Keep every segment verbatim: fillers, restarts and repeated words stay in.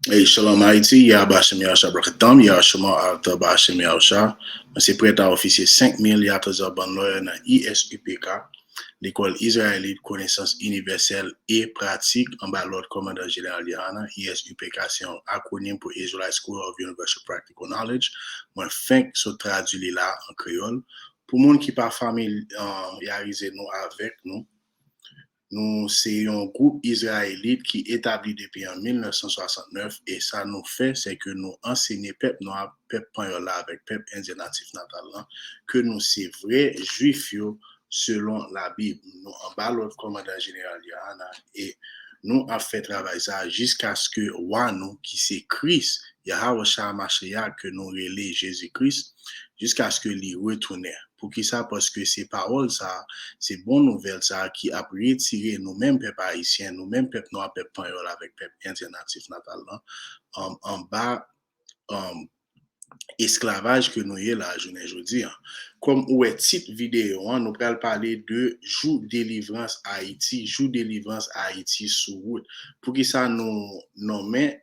Hey, Shalom Haiti, Yahbashem Yahusha Brakatam, Yahshua Alta Bashem Yahusha. Mwen se prèt a ofisye senk mil Yatazar Banlawyer nan I S U P K, Lekòl Izrayelit Konesans Inivèsèl e Pratik anba lòd Kòmandan Jeneral Yohanan. I S U P K se yon akwonim pou Israelite School of Universal Practical Knowledge. Mwen fenk sot tradui li la an kreyòl. Pou moun ki pa familyarize nou avèk nou, nou se yon gwoup Izrayelit ki etabli depi an mil nèf san swasantnèf, e sa nou fè, se ke nou ansenye pèp nwa, pèp panyòl la avèk pèp endyen natif natal lan, ke nou se vrè Jwif yo selon Labib. Nou anba lòd Kòmandan Jeneral Yohanan e nou ap fè travay sa a jiskaske Wa nou, ki se Kris, Yahawashai Mashiach, ke nou rele Jezi Kris, jiskaske li retounen. Poukisa? Paske se pawòl sa a, se bon nouvèl sa a ki ap retire nou menm pèp ayisyen, nou menm pèp nwa, pèp panyòl avèk pèp endyen natif natal lan, um, anba, um, esklavaj ke nou ye la jounen jodi an. Kòm ou wè tit videyo an, nou pral pale de jou delivrans Ayiti, jou delivrans Ayiti sou wout. Poukisa nou nonmen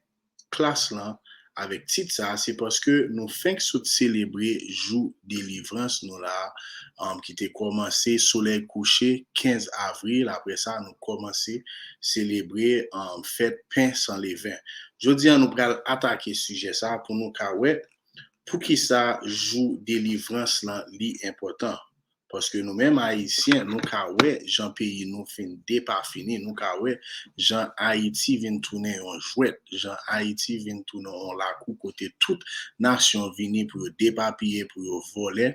klas lan avèk tit sa a? Se paske nou fenk sot selebre jou delivrans nou la, um, ki te kòmanse solèy kouche kenz avril. Apre sa, nou kòmanse selebre, um, fèt pen san leven. Jodi an, nou pral atake sijè sa a pou nou ka wè poukisa jou delivrans lan li enpòtan. Paske nou menm Ayisyen, nou ka wè jan peyi nou fin depafini, nou ka wè jan Ayiti vin tounen yon jwèt, jan Ayiti vin tounen yon lakou kote tout nasyon vini pou yo depapiye, pou yo vòlè,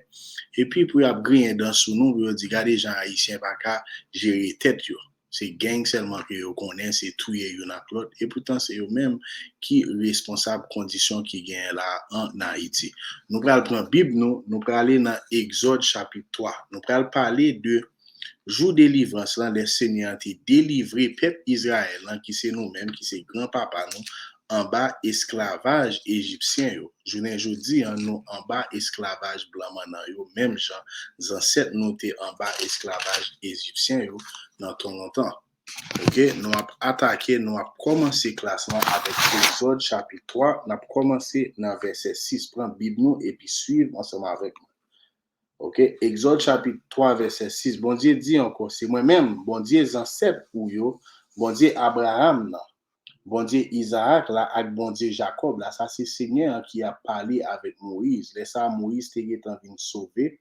epi pou y ap griyen dan sou nou, pou yo di, "Gade jan Ayisyen pa ka jere tèt yo." Se gang sèlman ke yo konnen, se touye youn ak lòt, e poutan se yo menm ki responsab kondisyon ki genyen la an Ayiti. Nou pral pran Bib nou, nou prale nan Egzòd chapit twa. Nou pral pale de jou delivrans lan, lè Senyè an te delivre pèp Izrayèl lan, ki se nou menm, ki se granpapa nou, anba esklavaj ejipsyen yo. Jounen jodi an, nou anba esklavaj blan mannan yo, menm jan zansèt nou te anba esklavaj ejipsyen yo nan tan lontan. Oke, nou ap atake, nou ap kòmanse klas lan avèk Egzòd chapit twa, n ap kòmanse nan vèsè sis. Pran Bib nou epi swiv ansanm avèk mwen. Oke, Egzòd chapit twa, vèsè sis. Bondye di ankò, "Se mwen menm, Bondye zansèt ou yo, Bondye Abraram nan, Bondye Izaak la ak Bondye Jakòb la." Sa se Senyè an ki ap pale avèk Moyiz. Lè sa a, Moyiz te gentan vin sove,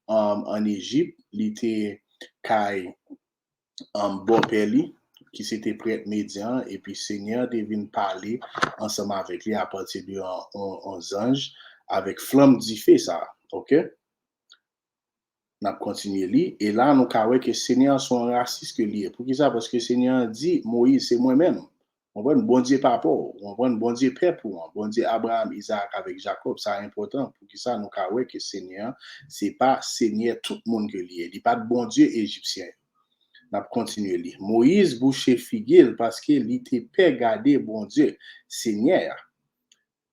um, ann Ejip. Li te kay, um, bòpè li, ki se te prèt Medyan an, epi Senyè an te vin pale ansanm avèk li apati de yon, yon, yon zanj avèk flanm dife sa a. Oke? N ap kontinye li. E la, nou ka wè ke Senyè an se yon rasis ke li ye. Poukisa? Paske Senyè an di Moyiz, "Se mwen menm." Ou konprann? Bondye papa w, ou konprann? Bondye pèp ou an, Bondye Abraram, Izaak avèk Jakòb. Sa enpòtan. Poukisa? Nou ka wè ke Senyè an, se pa Senyè tout moun ke li ye. Li pa t Bondye ejipsyen yo. N ap kontinye li. Moyiz bouche figi l paske li te pè gade Bondye, Senyè a.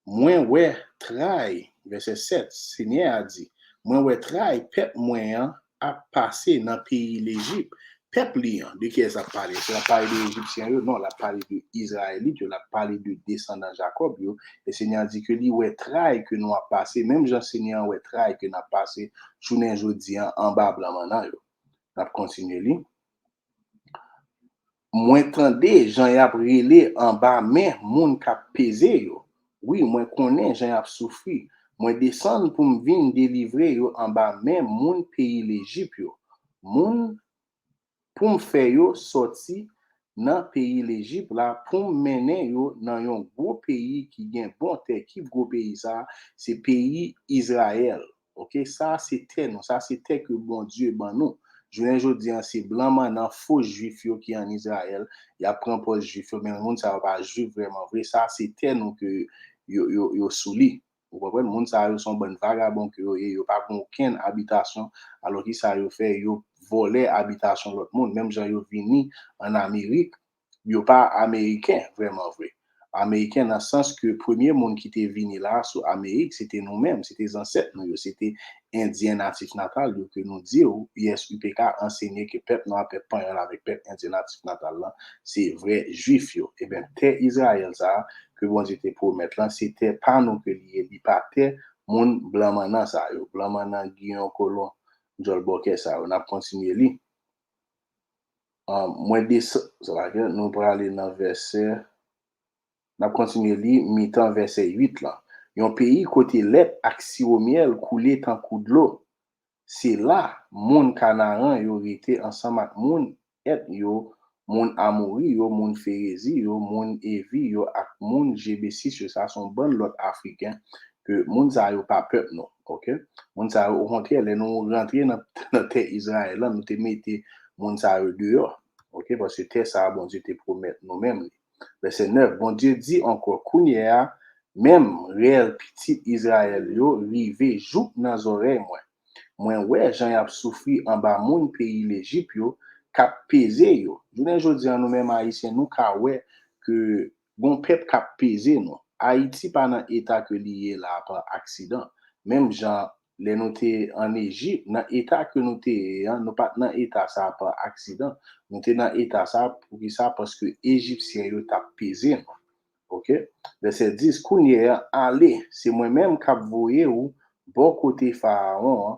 "Mwen wè tray," vèsè sèt, Senyè a di, "Mwen wè tray pèp mwen an ap pase nan peyi Lejip." Pèp li an, de kiyès l ap pale? Èske l ap pale de Ejipsyen yo? Non, l ap pale de Izrayelit yo, l ap pale de desandan Jakòb yo. E Senyè a di ke li wè tray ke nou ap pase, menm jan Senyè an wè tray ke n ap pase jounen jodi an anba blan mannan yo. N ap kontinye li. "Mwen tande jan y ap rele anba men moun k ap peze yo. Wi, mwen konnen jan y ap soufri. Mwen desann pou m vin delivre yo anba men moun peyi Lejip yo. Moun pou m fè yo sòti nan peyi Lejip la, pou m mennen yo nan yon gwo peyi ki gen bon tè." Ki gwo peyi sa a? Se peyi Izrayèl. Oke, sa a se tè nou, sa a se tè ke Bondye ban nou. Jounen jodi an, se blan mannan fo jwif yo ki ann Izrayèl, y ap pran pòz jwif yo, men moun sa yo pa jwif vrèman vre, sa a se tè nou ke yo, yo, yo sou li. Ou konprann? Moun sa yo se yon bann vagabon ke yo ye, yo pa gen okenn abitasyon, alò ki sa yo fè? Yo vòlè abitasyon lòt moun, menm jan yo vini ann Amerik, yo pa ameriken vrèman vre. Ameriken, nan sans ke premye moun ki te vini la sou Amerik, se te nou menm, se te zansèt nou yo, se te Endyen natif natal yo ke nou di w, Y S U P K ansenye ke pèp nwa, pèp panyòl avèk pèp Endyen natif natal lan, se vrè Jwif yo. Ebyen, tè Izrayèl sa a ke Bondye te pwomèt lan, se tè pa nou ke li ye, li pa tè moun blan mannan sa yo, blan mannan giyon kolon djòl bòkè sa yo. N ap kontinye li. Mwen desann, sa va ke nou prale nan vèsè, n ap kontinye li mitan vèsè uit lan. Yon peyi kote lèt ak siwo myèl koule tankou dlo. Se la moun Kanaran yo rete ansanm ak moun Èt yo, moun Amori yo, moun Ferezi yo, moun Evi yo ak moun Jebesis yo. Sa se yon bann lòt Afriken ke moun sa yo pa pèp nou. Oke? Moun sa yo, okontrè, lè nou rantre nan, nan tè Izrayèl la, nou te mete moun sa yo deyò. Oke? Paske tè sa a, Bondye te pwomèt nou menm li. Vèsè nèf, Bondye di ankò, kounye a, menm rèl pitit Izrayèl yo rive jouk nan zòrèy mwen. Mwen wè jan y ap soufri anba moun peyi Lejip yo, k ap peze yo. Jounen jodi a, nou menm Ayisyen, nou ka wè ke gon pèp k ap peze nou. Ayiti pa nan eta ke li ye la a pa aksidan. Menm jan lè nou te an Ejip, nan eta ke nou te ye an, nou pa t nan eta sa a pa aksidan. Nou te nan eta sa a, poukisa? Paske Ejipsyen yo t ap peze nou. Oke? Vèsè dis, kounye a, ale, se mwen menm k ap voye w bò kote Farawon an,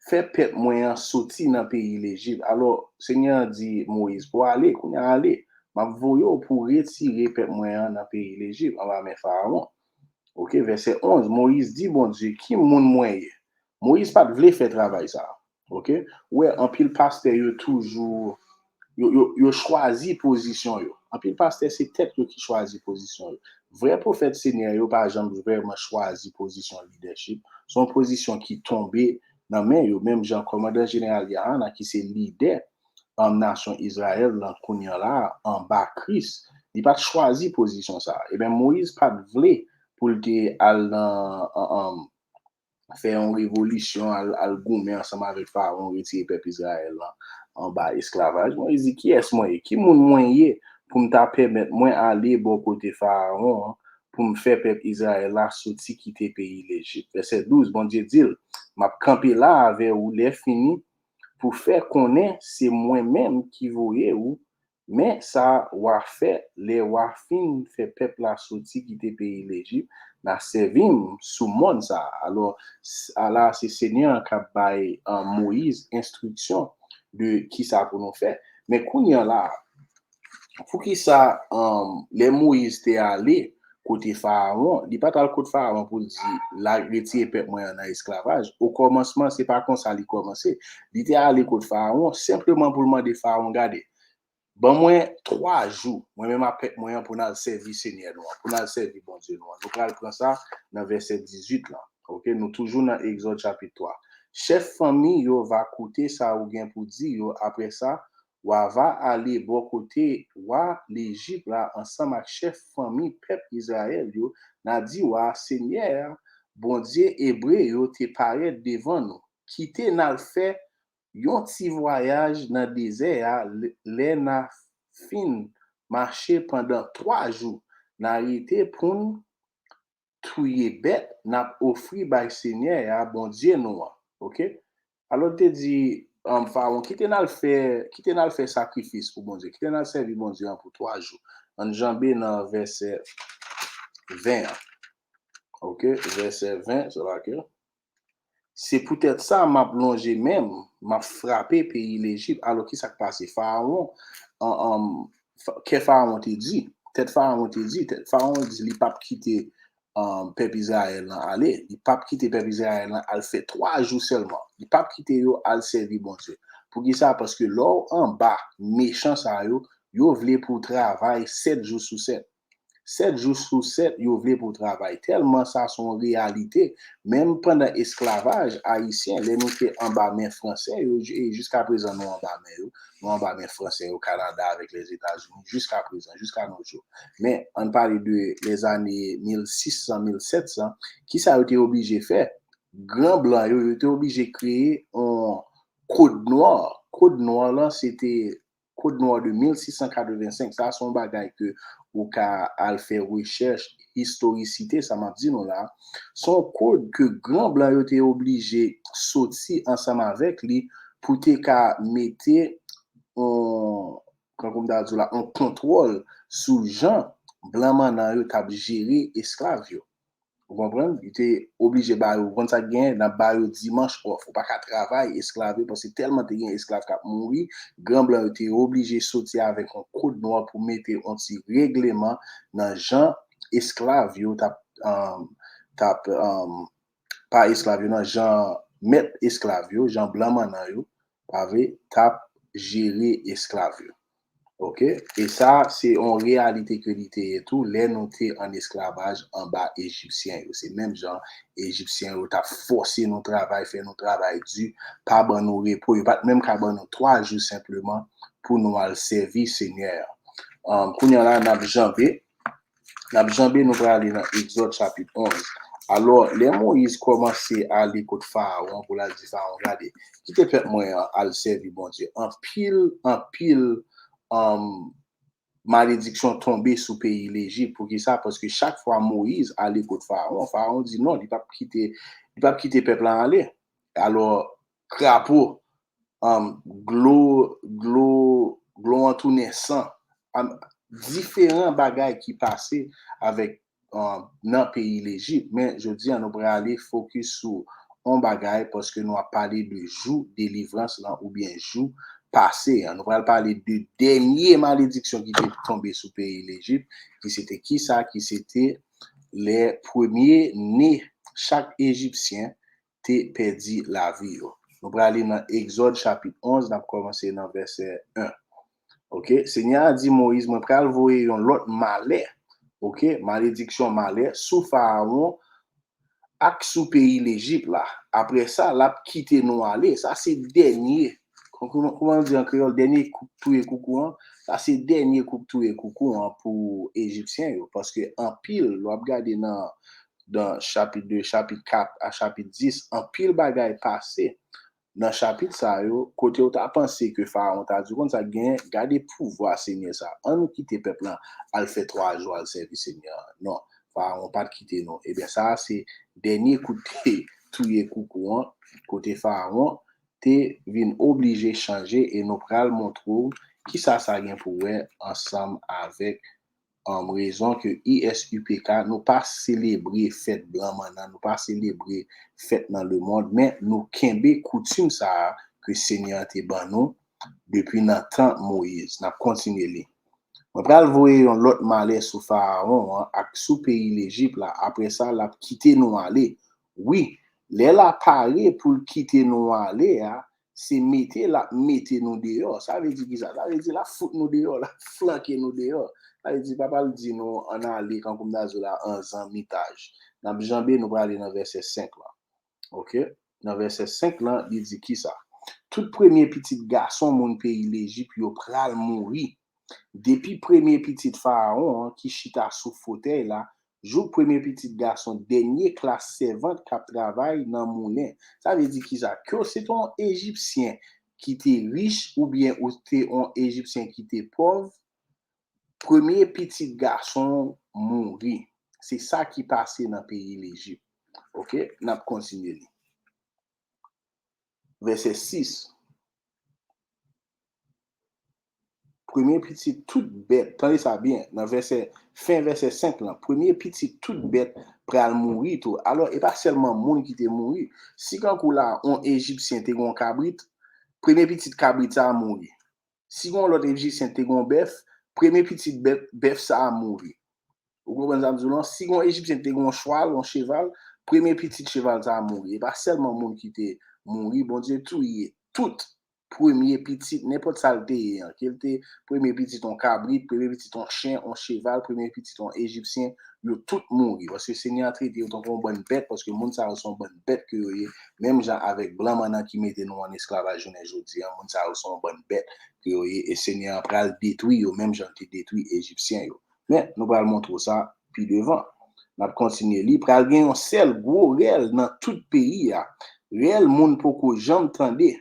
fè pèp mwen an soti nan peyi Lejip. Alò, Senyè a di Moyiz, pou ale, kounye a ale, m ap voye w pou retire pèp mwen an nan peyi Lejip, anba men Farawon. Oke, vèsè onz, Moyiz di Bondye, ki moun mwen ye? Moyiz pa t vle fè travay sa a. Oke? Ou wè, anpil pastè yo toujou, yo, yo, yo chwazi pozisyon yo. Anpil pastè, se tèt yo ki chwazi pozisyon yo. Vrè pwofèt Senyè yo pa janm vrèman chwazi pozisyon lidèchip. Se yon pozisyon ki tonbe nan men yo, menm jan kòmandan jeneral Yahana, ki se lidè um, nasyon Izrayèl lan kounye a la, anba Kris, li pa t chwazi pozisyon sa a. Ebyen, Moyiz pa t vle pou l te al nan, um, fè yon revolisyon, al, al goumen ansanm avèk Farawon, retire pèp Izrayèl lan anba esklavaj. Moyiz di, kiyès mwen ye? Ki moun mwen ye pou m ta pèmèt mwen ale bò kote Farawon an, pou m fè pèp Izrayèl la soti kite peyi Lejip? Vèsè douz, Bondye di l, m ap kanpe la avè ou lè fini, pou fè konnen se mwen menm ki voye ou, men sa w a fè lè w a fin fè pèp la soti kite peyi Lejip, n a sèvi m sou mòn sa a. Alò, s-, a la, se Senyè a k ap bay, uh, Moyiz enstriksyon de kisa pou nou fè. Men kounye a la, poukisa, um, lè Moyiz te ale kote Farawon, li pa t al kot Farawon pou l di, l a retire pèp mwen an nan esklavaj. Okòmansman, se pa konsa li kòmanse. Li te ale kot Farawon senpleman pou l mande Farawon, gade, ban mwen twa jou, mwen menm ak pèp mwen an, pou n al sèvi Senyè nou an, pou n al sèvi Bondye nou an. Nou pral pran sa nan vèsè dizuit lan. Oke, nou toujou nan Egzòd chapit twa. Chèf fanmi yo va koute sa ou gen pou di yo. Apre sa, w a va ale bò kote wa Lejip la ansanm ak chèf fanmi pèp Izrayèl yo, n a di w a, Senyè a, Bondye Ebre yo te parèt devan nou. Kite n al fè yon ti vwayaj nan dezè a, lè, lè n a fin mache pandan twa jou, n a rete pou n touye bèt n ap ofri bay Senyè a, Bondye nou an. Oke? Alò, l te di, um, Farawon, kite n al fè, kite n al fè sakrifis pou Bondye, kite n al sèvi Bondye an pou twa jou. Ann janbe nan vèsè ven an. Oke? Vèsè ven, se la ke, se poutèt sa m ap lonje men m, m ap frape peyi Lejip. Alò, kisa k pase? Farawon, an, an, fa-, kè Farawon te di, tèt Farawon te di, tèt Farawon di li p ap kite, um, pèp Izrayèl lan ale. Li p ap kite pèp Izrayèl lan al fè twa jou sèlman. Li p ap kite yo al sèvi Bondye. Poukisa? Paske lè w anba mechan sa yo, yo vle pou w travay sèt jou sou sèt. Sèt jou sou sèt, yo vle pou w travay. Tèlman sa se yon reyalite. Menm pandan esklavaj ayisyen, lè nou te anba men Fransè yo, e jiskaprezan nou anba men yo, nou anba men Fransè yo, Kanada avèk Lèzetazini, jiskaprezan, jiska nos jours. Men, ann pale de lèzane mil sis san, mil sèt san, kisa yo te oblije fè? Gran blan yo, yo te oblije kreye yon kod nwa. Kod nwa lan, se te Code Noir de mil sis san katrevensenk. Sa se yon bagay ke ou ka al fè rechèch, istorisite, sa m ap di nou la. Se yon kòd ke gran blan yo te oblije soti ansanm avèk li pou te ka mete yon, kankou m ta di w la, yon kontwòl sou jan blan mannan yo t ap jere esklav yo. Ou konprann? Li te oblije ba yo, ou konn sa k genyen, n ap ba yo dimanch off. Ou pa ka travay esklav yo, paske tèlman te gen esklav k ap mouri, gran blan yo te oblije soti avèk yon kòd nwa pou mete yon ti regleman nan jan esklav yo t ap, um, t ap, um, pa esklav yo, nan jan mèt esklav yo, jan blan mannan yo, pa vre, t ap jere esklav yo. Oke? E sa, se yon reyalite ke li te ye tou, lè nou te an esklavaj anba Ejipsyen yo. Se menm jan Ejipsyen yo t ap fòse nou travay, fè nou travay di, pa ban nou repo. Yo pa t menm ka ban nou twa jou senpleman pou nou al sèvi Senyè a. Um, kounye a la, n ap janbe. N ap janbe, nou prale nan Egzòd chapit onz. Alò, lè Moyiz kòmanse ale kot Farawon pou l al di Farawon, "Gade, kite pèp mwen an al sèvi Bondye." Anpil, anpil, um, malediksyon tonbe sou peyi Lejip. Poukisa? Paske chak fwa Moyiz ale kot Farawon, Farawon di non, li p ap kite, li p ap kite pèp la ale. Alò, krapo, um, glo, glo, glo an tounen san. Um, diferan bagay ki pase avèk, um, nan peyi Lejip. Men jodi a, nou prale fokis sou yon bagay, paske nou ap pale de jou delivrans lan oubyen jou pase an. Nou pral pale de dènye malediksyon ki te tonbe sou peyi Lejip, ki se te kisa? Ki se te lè premye ne chak Ejipsyen te pèdi lavi yo. Nou prale nan Egzòd chapit onz, n ap kòmanse nan vèsè en. Oke? Senyè a di Moyiz, "Mwen pral voye yon lòt malè." Oke? Malediksyon, malè sou Farawon ak sou peyi Lejip la. Apre sa, l ap kite nou ale. Sa se dènye, kòman, kòman yo di an kreyòl, dènye kou k touye koukou an. Sa se dènye kou k touye koukou an pou Ejipsyen yo. Paske anpil, lè w ap gade nan, nan chapit de, chapit kat a chapit dis, anpil bagay pase nan chapit sa yo, kote w ta panse ke Farawon ta di, "Konn sa k genyen, gade pouvwa Senyè sa. Ann nou kite pèp lan al fè twa jou al sèvi Senyè a." Non, Farawon pa t kite nou. Ebyen, sa a se dènye kout touye koukou an, kote Farawon te vin oblije chanje, e nou pral montre w kisa sa gen pou wè ansanm avèk, um, rezon ke I S U P K, nou pa selebre fèt blan mannan, nou pa selebre fèt nan lemonn, men nou kenbe koutim sa a ke Senyè a te ban nou depi nan tan Moyiz. N ap kontinye li. "Mwen pral voye yon lòt malè sou Farawon an ak sou peyi Lejip la. Apre sa, l ap kite nou ale. Wi, lè l a pare pou l kite nou ale a, se mete l ap mete nou deyò." Sa vle di kisa? Sa vle di l ap fout nou deyò, l ap flanke nou deyò. Sa vle di, papa l di nou, "Ann ale, kankou m ta di w la, an zanmitaj." N ap janbe, nou prale nan vèsè senk lan. Oke? Nan vèsè senk lan, li di kisa? "Tout premye pitit gason moun peyi Lejip yo pral mouri. Depi premye pitit Farawon an ki chita sou fotèy la, jouk premye pitit gason dènye klas sèvant k ap travay nan moulen." Sa vle di kisa? Ke w se te yon Ejipsyen ki te rich oubyen ou te yon Ejipsyen ki te pòv, premye pitit gason w mouri. Se sa ki pase nan peyi Lejip. Oke? N ap kontinye li. Vèsè sis. Premye pitit tout bèt, tande sa byen, nan vèsè, fen vèsè senk lan, premye pitit tout bèt pral mouri tou. Alò, e pa sèlman moun ki te mouri. Si kankou la, yon Ejipsyen te gen yon kabrit, premye pitit kabrit sa a mouri. Si yon lòt Ejipsyen te gen yon bèf, premye pitit bèf, bèf sa a mouri. Ou konprann sa m di w lan? Si yon Ejipsyen te gen yon chwal, yon cheval, premye pitit cheval sa a mouri. E pa sèlman moun ki te mouri, Bondye touye tout premye pitit, nenpòt sa l te ye an. Ke l te premye pitit yon kabrit, premye pitit yon chen, yon cheval, premye pitit yon Ejipsyen, yo tout mouri. Paske Senyè a trete yo tankou yon bann bèt, paske moun sa yo se yon bann bèt ke yo ye, menm jan avèk blan mannan ki mete nou an esklavaj jounen jodi a, moun sa yo se yon bann bèt ke yo ye, e Senyè a pral detwi yo, menm jan l te detwi Ejipsyen yo. Men, nou pral montre w sa pi devan. N ap kontinye li. Pral gen yon sèl gwo rèl nan tout peyi a. Rèl moun poko janm tande.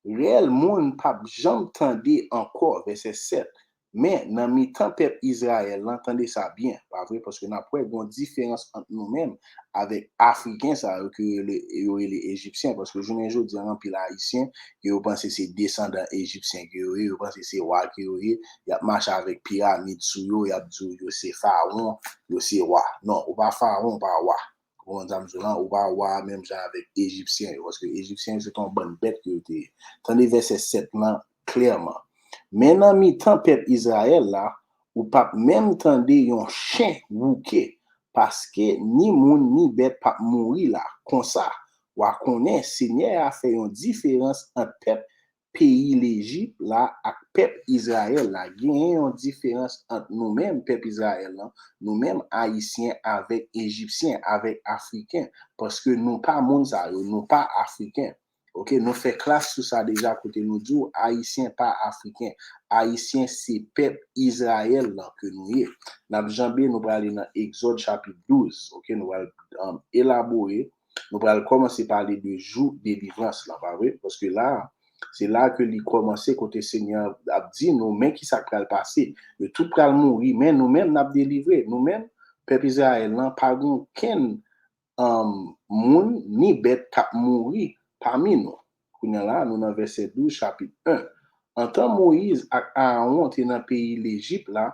rèl moun p ap janm tande ankò, vèsè sèt. Men nan mitan pèp Izrayèl lan, tande sa byen, pa vre? Paske n ap wè gon diferans ant nou menm avèk Afriken sa yo ke yo rele, yo rele Ejipsyen. Paske jounen jodi a, anpil Ayisyen ke yo panse se desandan Ejipsyen ke yo ye, yo panse se wa ke yo ye, y ap mache avèk piramid sou yo, y ap di w yo se fawon, yo se wa. Non, ou pa fawon, ou pa wa. Ou konprann sa m di w lan? Ou pa wa menm jan avèk Ejipsyen yo, paske Ejipsyen yo se te yon bann bèt ke yo te ye. Tande vèsè sèt lan klèman. Men nan mitan pèp Izrayèl la, ou p ap menm tande yon chen wouke, paske ni moun ni bèt p ap mouri la. Konsa, w a konnen Senyè a fè yon diferans ant pèp peyi Lejip la ak pèp Izrayèl la. Genyen yon diferans ant nou menm, pèp Izrayèl lan, nou menm Ayisyen avèk Ejipsyen, avèk Afriken, paske nou pa moun sa yo, nou pa Afriken. Oke, nou fè klas sou sa deja kote nou di w Ayisyen pa Afriken. Ayisyen se pèp Izrayèl lan ke nou ye. N ap janbe, nou prale nan Egzòd chapit douz. Oke, nou pral um, elabore. Nou pral kòmanse pale de jou delivrans lan, pa vre? Paske la, se la ke li kòmanse kote Senyè a ap di nou, men ki sa k pral pase. Yo tout pral mouri, men nou menm n ap delivre. Nou menm, pèp Izrayèl lan, pa gen okenn um, moun ni bèt k ap mouri pami nou. Kounye a la, nou nan vèsè douz, chapit en. Antan Moyiz ak Aawon te nan peyi Lejip la,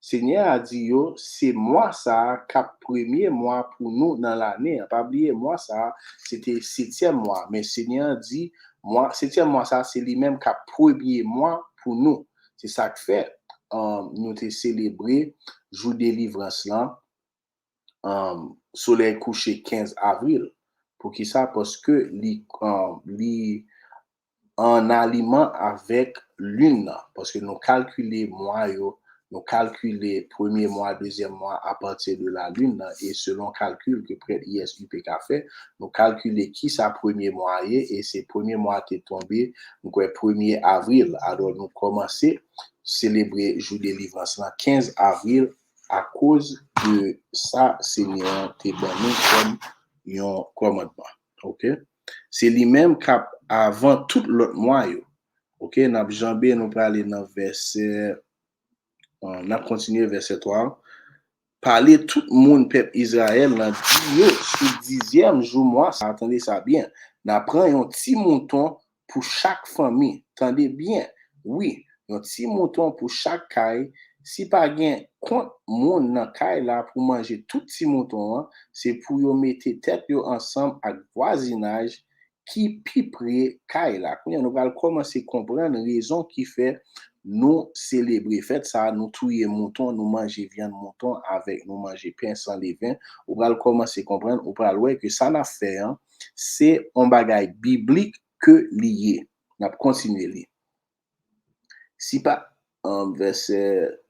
Senyè a di yo, se mwa sa a k ap premye mwa pou nou nan lane a. Pa bliye, mwa sa a, se te setyèm mwa. Men Senyè a di, mwa, setyèm mwa sa a, se li menm k ap premye mwa pou nou. Se sa k fè, um, nou te selebre jou delivrans lan, um, solèy kouche kenz avril. Poukisa? Paske li, um, li an aliman avèk lin nan. Paske nou kalkile mwa yo, nou kalkile premye mwa, dezyèm mwa apati de la lin nan, e selon kalkil ke prèt I S U P ka fè, nou kalkile kisa premye mwa ye, e se premye mwa te tonbe, m kwè premye avril. Alò, nou kòmanse selebre jou delivrans lan kenz avril, akoz de sa Senyè an te ban nou kòm yon kòmandman. Oke? Se li menm k ap avan tout lòt mwa yo. Oke? N ap janbe, nou prale nan vèsè, euh, n ap kontinye vèsè twa. Pale tout moun pèp Izrayèl lan, di yo, sou dizyèm jou mwa sa a, tande sa byen, n a pran yon ti mouton pou chak fanmi. Tande byen, wi, yon ti mouton pou chak kay. Si pa gen kont moun nan kay la pou manje tout ti mouton an, se pou yo mete tèt yo ansanm ak vwazinaj ki pi pre kay la. Kounye a, nou pral kòmanse konprann rezon ki fè nou selebre fèt sa a, nou touye mouton, nou manje vyann mouton avèk nou manje pen san leven. Ou pral kòmanse konprann, ou pral wè ke sa n ap fè an, se yon bagay biblik ke li ye. N ap kontinye li. Si pa, um, vèsè,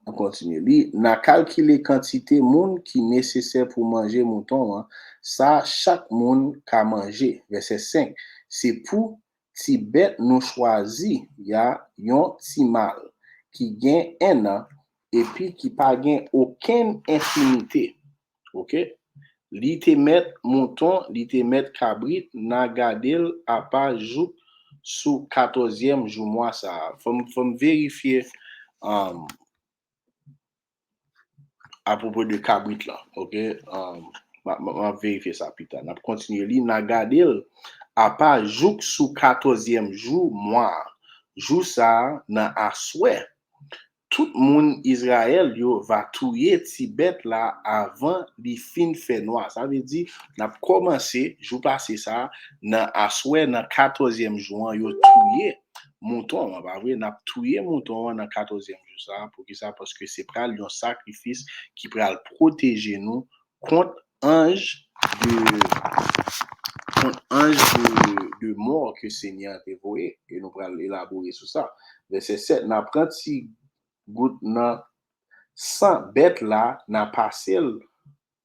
an kontinye li, n a kalkile kantite moun ki nesesè pou manje mouton an, sa chak moun ka manje. Vèsè senk, se pou ti bèt nou chwazi a yon ti mal ki gen enn an epi ki pa gen okenn enfimite. Oke? Li te mèt mouton, li te mèt kabrit, n a gade l apa jouk sou katòzyèm jou mwa sa a. Fò m, fò m verifye, um, apwopo de kabrit lan, oke? Um, m a, m a, m ap verifye sa pita. N ap kontinye li, n a gade l apa jouk sou katòzyèm jou mwa a. Jou sa a, nan aswè, tout moun Izrayèl yo va touye ti bèt la avan li fin fè nwa. Sa vle di, n ap kòmanse jou pase sa a, nan aswè, nan katòzyèm jou an, yo touye mouton an, pa vre? N ap touye mouton an nan katòzyèm jou sa a. Poukisa? Paske se pral yon sakrifis ki pral pwoteje nou kont anj de, kont anj de, de mò ke Senyè a te voye. E nou pral elabore sou sa. Vèsè sèt, n a pran ti gout nan san bèt la, n a pase l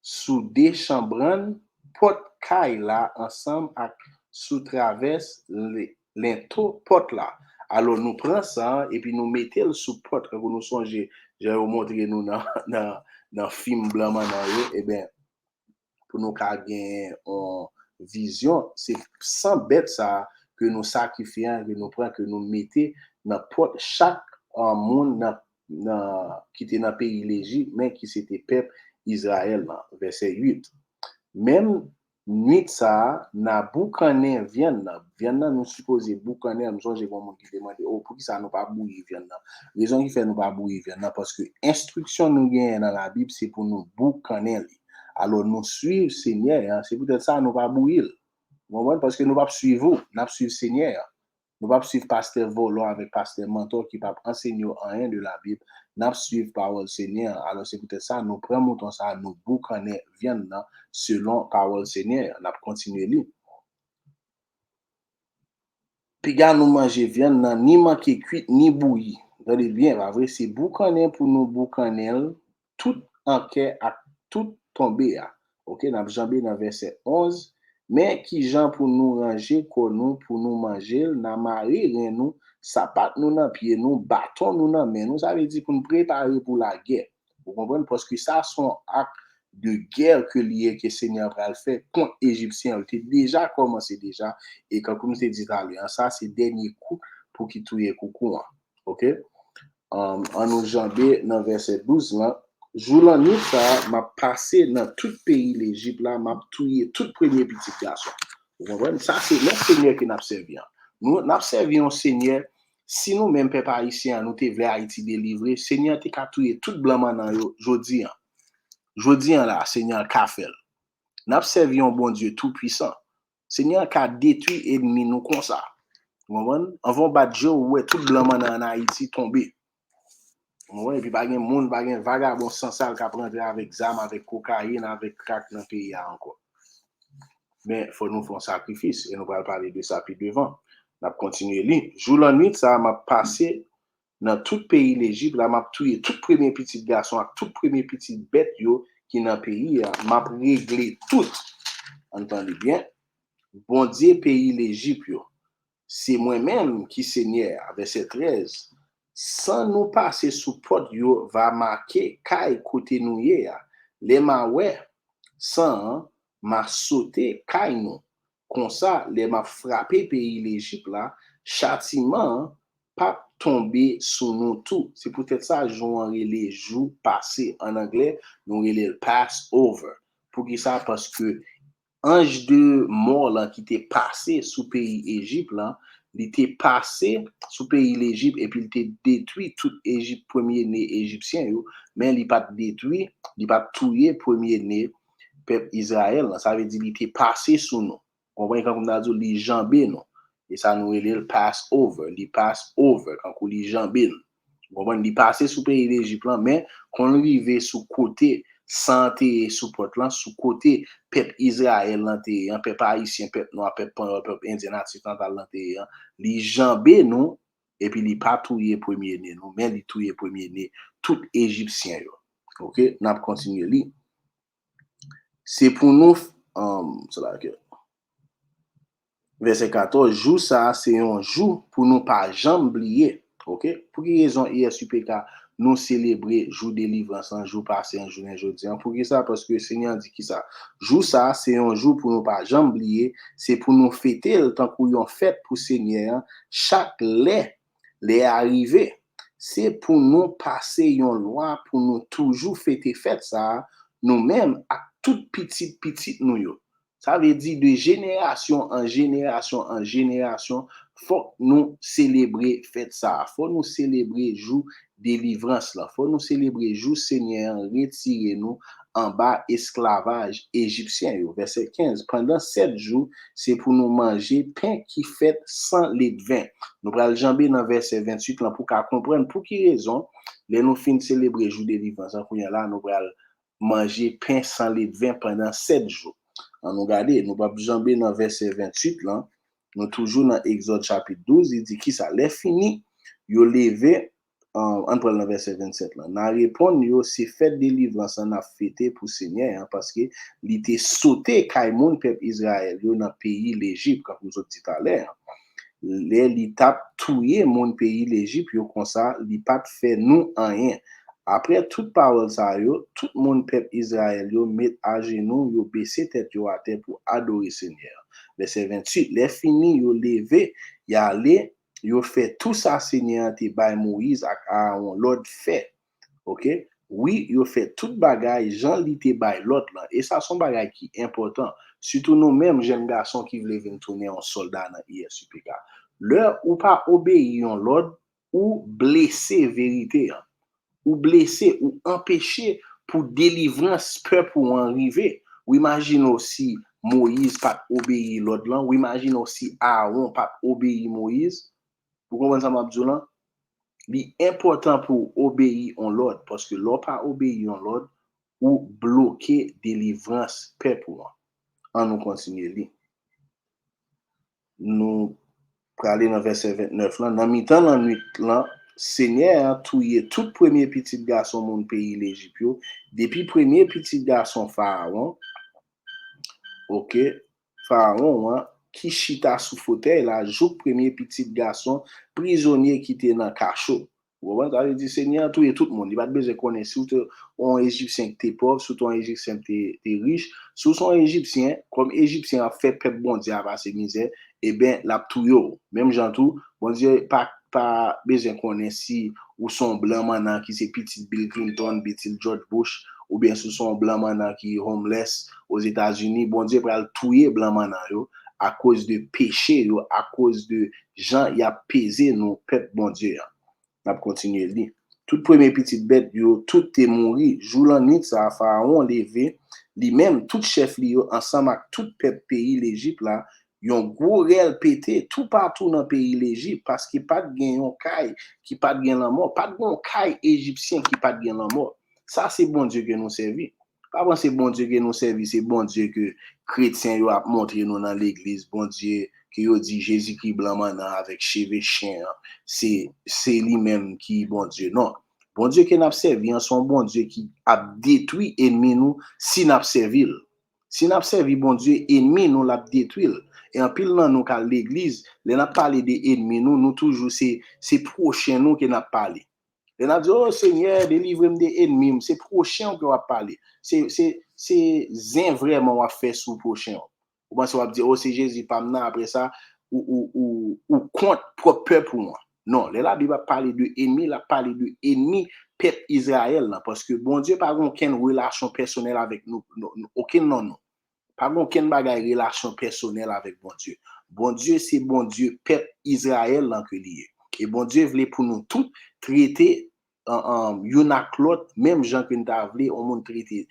sou de chanbrann pòt kay la ansanm ak sou travès le-, lento pòt la. Alò, nou pran san an epi nou mete l sou pòt, tankou nou sonje jan yo montre nou nan, nan, nan fim blan manman yo, ebyen, pou nou ka gen yon vizyon, se san bèt sa a ke nou sakrifye an, ke nou pran, ke nou mete nan pòt chak, uh, moun nan, nan, ki te nan peyi Lejip, men ki se te pèp Izrayèl lan. Vèsè uit. Menm nwit sa a, n a boukannen vyann nan. Vyann nan, nou sipoze boukannen l. M sonje gen yon moun ki te mande, "O, poukisa nou pa bouyi vyann nan?" Rezon ki fè nou pa bouyi vyann nan, paske enstriksyon nou genyen nan Labib, se pou nou boukannen li. Alò, nou swiv Senyè a, se poutèt sa nou pa bouyi l. Ou konprann? Paske nou p ap swiv ou, n ap swiv Senyè a. Nou p ap swiv pastè vòlò avèk pastè mantò ki p ap ansenye w anyen de Labib. N ap swiv pawòl Senyè an. Alò, se poutèt sa, nou pran mouton sa a, nou boukannen vyann nan selon pawòl Senyè an. N ap kontinye li. Piga nou manje vyann nan, ni manke kwit, ni bouyi. Tande byen, pa vre? Se boukannen pou nou boukannen l, tout an kè ak tout tonbe a. Oke, n ap janbe nan vèsè onz. Men kijan pou nou ranje kò nou pou nou manje l, n a mare ren nou, sapat nou nan pye nou, baton nou nan men nou, sa vle di pou n prepare pou lagè. Ou konprann? Paske sa se yon ak de gè ke li ye, ke Senyè a pral fè kont Ejipsyen yo. Li te deja kòmanse deja, e kankou m te di talè an, sa se dènye kou pou ki touye koukou an. Oke? Um, an nou janbe nan vèsè douz lan. Jou lannwit sa a, m ap pase nan tout peyi Lejip la, m ap touye tout premye pitit gason. Ou konprann? Sa se menm Senyè ke n ap sèvi an. Nou, n ap sèvi yon Senyè, si nou menm pèp ayisyen an, nou te vle Ayiti delivre, Senyè an te ka touye tout blan mannan yo jodi an. Jodi an la, Senyè an ka fè l. N ap sèvi yon Bondye toupwisan. Senyè an ka detwi ènmi nou konsa. Ou konprann? Anvan w bat je w, ou wè tout blan mannan ann Ayiti tonbe. Ou konprann? Epi pa gen moun, pa gen vagabon sansal k ap rantre avèk zam, avèk kokayin, avèk krak nan peyi a ankò. Men, fò nou fè yon sakrifis, e nou pral pale de sa pi devan. N ap kontinye li. Jou lannwit sa a, m ap pase nan tout peyi Lejip la, m ap touye tout premye pitit gason ak tout premye pitit bèt yo ki nan peyi a. M ap regle tout. Ann tande byen. Bondye peyi Lejip yo. Se mwen menm ki Senyè a. Vèsè trèz. San nou pase sou pòt yo va make kay kote nou ye a. Lè m a wè san an, m a sote kay nou. Konsa, lè m ap frape peyi Lejip la, chatiman an p ap tonbe sou nou tou. Se poutèt sa, jou an rele jou pase. An anglè, nou rele l Passover. Poukisa? Paske anj de mò lan ki te pase sou peyi Ejip lan, li te pase sou peyi Lejip epi li te detwi tout Ejip, premye ne ejipsyen yo, men li pa t detwi, li pa t touye premye ne pèp Izrayèl lan. Sa vle di li te pase sou nou. Konprann? Kankou m ta di w, li janbe nou. E sa nou rele l Passover. Li pass over, kankou li janbe n. Ou konprann? Li pase sou peyi Lejip lan, men kon l rive sou kote san an te ye sou pòt lan, sou kote pèp Izrayèl lan te ye an, pèp ayisyen, pèp nwa, pèp panyòl, pèp endyen, natif natal lan te ye an, li janbe nou, epi li pa touye premye ne nou, men li touye premye ne tout Ejipsyen yo. Oke? N ap kontinye li. Se pou nou, um, se la ke, vèsè katòz, jou sa a se yon jou pou nou pa janm bliye. Oke? Pou ki rezon E S U P K nou selebre jou delivrans lan, jou pase an, jounen jodi an? Poukisa? Paske Senyè an di kisa? Jou sa a se yon jou pou nou pa janm bliye, se pou nou fete l tankou yon fèt pou Senyè an, chak lè lè a rive. Se pou nou pase yon lwa pou nou toujou fete fèt sa a, nou menm ak tout pitit pitit nou yo. Sa vle di de jenerasyon an jenerasyon an jenerasyon, fòk nou selebre fèt sa a. Fò nou selebre jou delivrans lan. Fò nou selebre jou Senyè an retire nou anba esklavaj ejipsyen yo. Vèsè kenz, pandan sèt jou, se pou nou manje pen ki fèt san ledven. Nou pral janbe nan vèsè venntuit lan pou ka konprann pou ki rezon, lè nou fin selebre jou delivrans lan, kounye a la, nou pral manje pen san ledven pandan sèt jou. An nou gade, nou p ap janbe nan vèsè venntuit lan, nou toujou nan Egzòd chapit douz, li di kisa? Lè fini, yo leve, an, ann pral nan vèsè vennsèt lan. N a reponn yo, se fèt delivrans lan n ap fete pou Senyè an, paske li te sote kay moun pèp Izrayèl yo nan peyi Lejip, kankou m sot di talè an. Lè li t ap touye moun peyi Lejip yo konsa, li pa t fè nou anyen. Apre tout pawòl sa yo, tout moun pèp Izrayèl yo met ajenou, yo bese tèt yo atè pou adore Senyè a. Vèsè venntuit, lè fini, yo leve, y ale, yo fè tou sa Senyè a te bay Moyiz ak Aawon lòd fè. Oke? Wi, yo fè tout bagay jan li te bay lòd lan. E sa se yon bagay ki enpòtan. Sitou nou menm jèn gason ki vle vin tounen yon sòlda nan I S U P K. Lè ou pa obeyi yon lòd, ou blese verite an. Ou blese, ou anpeche pou delivrans pèp ou an rive. Ou imajine w si Moyiz pa t obeyi lòd lan, ou imajine w si Aawon pa t obeyi Moyiz. Ou konprann sa m ap di w lan? Li enpòtan pou w obeyi yon lòd, paske lè w pa obeyi yon lòd, ou bloke delivrans pèp ou an. An nou kontinye li. Nou prale nan vèsè vennèf lan. Nan mitan lannwit lan, Senyè a touye tout premye pitit gason moun peyi Lejip yo, depi premye pitit gason Farawon, oke, Farawon an, ki chita sou fotèy la, jouk premye pitit gason prizonye ki te nan kacho. Ou konprann? Sa vle di, Senyè a touye tout moun. Li pa t bezwen konnen si w te yon Ejipsyen ki te pòv, si w te yon Ejipsyen ki te, te rich. Si w se yon Ejipsyen, kòm Ejipsyen ap fè pèp Bondye a pase mizè, ebyen, l ap touye w. Menm jan tou, Bondye pa, pa bezwen konnen si ou se yon blan mannan ki se pitit Bill Clinton, pitit George Bush, oubyen si w se yon blan mannan ki homeless Ozetazini, Bondye pral touye blan mannan yo akoz de peche yo, akoz de jan y ap peze nou, pèp Bondye an. N ap kontinye li. Tout premye pitit bèt yo, tout te mouri. Jou lannwit sa a, Farawon leve, li menm, tout chèf li yo, ansanm ak tout pèp peyi Lejip la, yon gwo rèl pete toupatou nan peyi Lejip, paske pa t gen yon kay ki pa t gen lanmò, pa t gen yon kay ejipsyen ki pa t gen lanmò. Sa se Bondye ke nou sèvi. Pa panse Bondye ke nou sèvi, se Bondye ke kretyen yo ap montre nou nan legliz, Bondye ke yo di Jezikri blan mannan avèk cheve chen an, se, se li menm ki Bondye. Non. Bondye ke n ap sèvi an, se yon Bondye ki ap detwi enmi nou si n ap sèvi l. Si n ap sèvi Bondye, enmi nou, l ap detwi l. E anpil nan nou k al legliz, lè n ap pale de enmi nou, nou toujou se, se pwochen nou ke n ap pale. Lè n ap di, "O Senyè, delivre m de enmi m," se pwochen w ke w ap pale. Se, se, se zen vrèman w ap fè sou pwochen w. Ou panse w ap di, "O, se Jezi pa m nan," apre sa, ou, ou, ou, ou kont pwòp pèp ou an. Non, lè Labib ap pale de enmi, l ap pale de enmi pèp Izrayèl lan, paske Bondye pa gen okenn relasyon pèsonèl avèk nou, nou, nou, okenn nan nou. Pa gen okenn bagay relasyon pèsonèl avèk Bondye. Bondye se Bondye pèp Izrayèl lan ke li ye. E Bondye vle pou nou tout trete, an, an, youn ak lòt, menm jan ke n ta vle yon moun trete,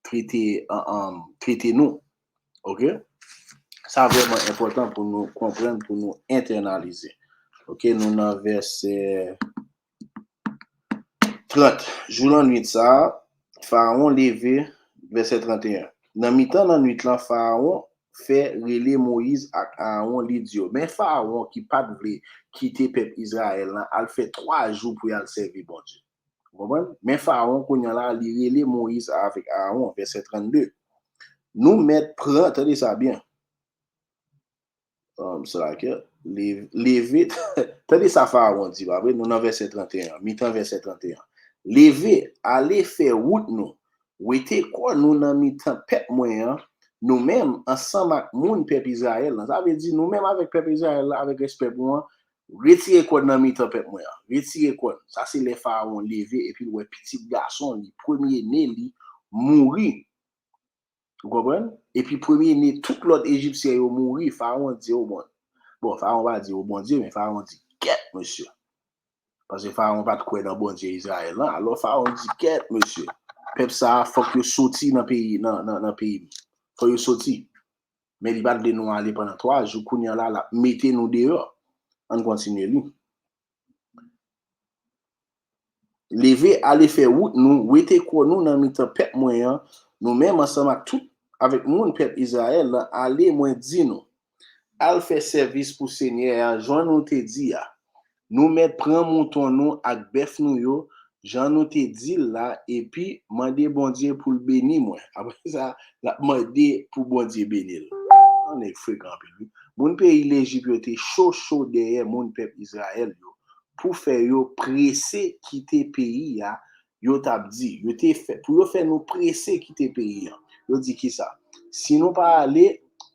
trete, an, an, trete nou. Oke? Sa vrèman enpòtan pou nou konprann, pou nou entènalize. Oke, nou nan vèsè trant. Jou lannwit sa a, Farawon leve, vèsè trant e en. Nan mitan lannwit lan, Farawon fè rele Moyiz ak Aawon, li di yo, men Farawon ki pa t vle kite pèp Izrayèl lan al fè twa jou pou y al sèvi Bondye. Ou konprann? Men Farawon, kounye a la, li rele Moyiz avèk Aawon, vèsè trannde. Nou mèt pran, tande sa byen. Um, se la ke, le-, leve, tande sa Farawon di, pa vre? Nou nan vèsè trant e en, mitan vèsè trant e en. Leve, ale fè wout nou, wete kò nou nan mitan pèp mwen an, nou menm ansanm ak moun pèp Izrayèl lan. Sa vle di nou menm avèk pèp Izrayèl la, avèk rès pèp ou an, retire kò n nan mitan pèp mwen an. Retire kò n. Sa se lè Farawon leve epi l wè pitit gason li, premye ne li, mouri. Ou konprann? Epi premye ne tout lòt Ejipsyen yo mouri. Farawon di, "O bon." Bon, Farawon pa di, "O Bondye," men Farawon di, "Kèt, mesye." Paske Farawon pa t kwè nan Bondye Izrayèl lan. Alò, Farawon di, "Kèt, mesye. Pèp sa a, fòk yo soti nan peyi, nan, nan, nan peyi m. Fòk yo soti." Men li pa t vle nou ale pandan twa jou. Kounye a la, l ap mete nou deyò. Ann kontinye li. Leve, ale fè wout nou, wete kò nou nan mitan pèp mwen an, nou menm ansanm ak tout, avèk moun pèp Izrayèl lan, ale, mwen di nou, al fè sèvis pou Senyè a, jan nou te di a. Nou mèt pran mouton nou ak bèf nou yo, jan nou te di l la, epi mande Bondye pou l beni mwen. Apre sa, l ap mande pou Bondye beni l. Yon nèg frekan anpil, wi. Moun peyi Lejip yo te cho cho dèyè moun pèp Izrayèl yo pou fè yo prese kite peyi a yo t ap di, yo te fè, pou yo fè nou prese kite peyi an. Yo di kisa? Si nou pa ale,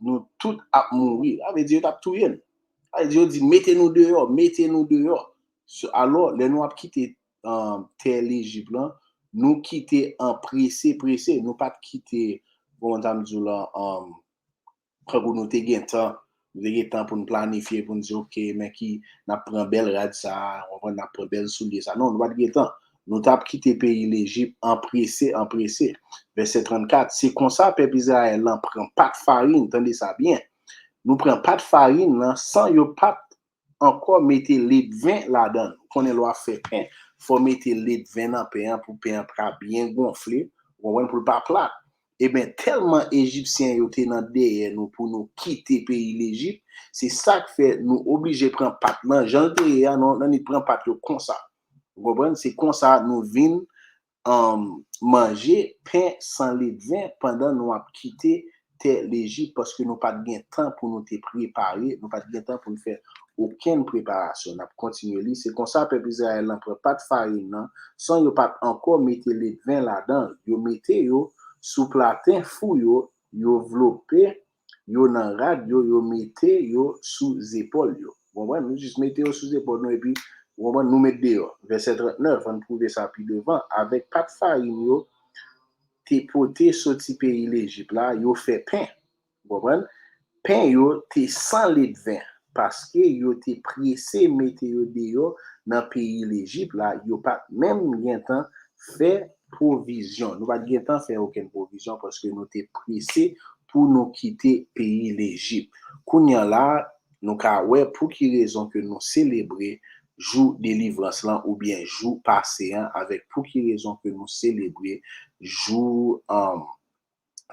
nou tout ap mouri. Sa vle di yo t ap touye n. Sa vle di yo di, mete nou deyò, mete nou deyò. So, alò, lè nou ap kite, um, tè Lejip lan, nou kite an prese, prese. Nou pa t kite, kòman ta m di w lan, um, tankou nou te gen tan, nou te gen tan pou n planifye, pou n di, "Ok, men ki, n ap pran bèl rad sa a, w konprann, n ap pran bèl soulye sa a." Non, nou pa t gen tan. Nou t ap kite peyi Lejip anprese, anprese. Vèsè trannkat, se konsa pèp Izrayèl lan pran pat farin, tande sa byen. Nou pran pat farin nan san yo pa t ankò mete ledven ladan l. Ou konnen lè w ap fè pen, fò w mete ledven nan pen an pou pen an pa byen gonfle, ou konprann, pou l pa plat. Ebyen, tèlman Ejipsyen yo te nan dèyè nou pou nou kite peyi Lejip, se sa k fè nou oblije pran pat lan, jan l te ye a, nou, nou annik pran pat yo konsa. Ou konprann? Se konsa nou vin, um, manje pen san ledven pandan nou ap kite tè Lejip, paske nou pa t gen tan pou nou te prepare, nou pa t gen tan pou n fè okenn preparasyon. N ap kontinye li. Se konsa pèp Izrayèl lan pran pat farin nan, san yo pa t ankò mete ledven ladan l. Yo mete yo sou platen fou yo, yo vlope yo nan rad yo, yo mete yo sou zepòl yo. Ou konprann? Nou jis mete yo sou zepòl nou, epi, ou konprann, nou met deyò. Vèsè trannèf, ann pwouve sa pi devan. Avèk pat farin yo te pote soti peyi Lejip la, yo fè pen. Ou konprann? Pen yo te san ledven, paske yo te prese mete yo deyò nan peyi Lejip la, yo pa t menm gen tan fè pwovizyon. Nou pa t gen tan fè okenn pwovizyon paske nou te prese pou nou kite peyi Lejip. Kounye a la, nou ka wè pou ki rezon ke nou selebre jou delivrans lan oubyen jou pase an, avèk pou ki rezon ke nou selebre jou, um,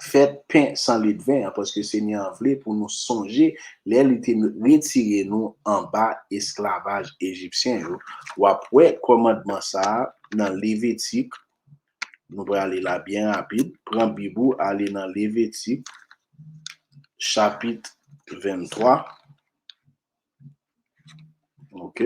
fèt pen san ledven an, paske Senyè an vle pou nou sonje lè li te retire nou anba esklavaj ejipsyen yo. W ap wè kòmandman sa a nan Levitik. Nou prale la byen rapid. Pran Bib ou, ale nan Levitik, chapit venntwa. Ok.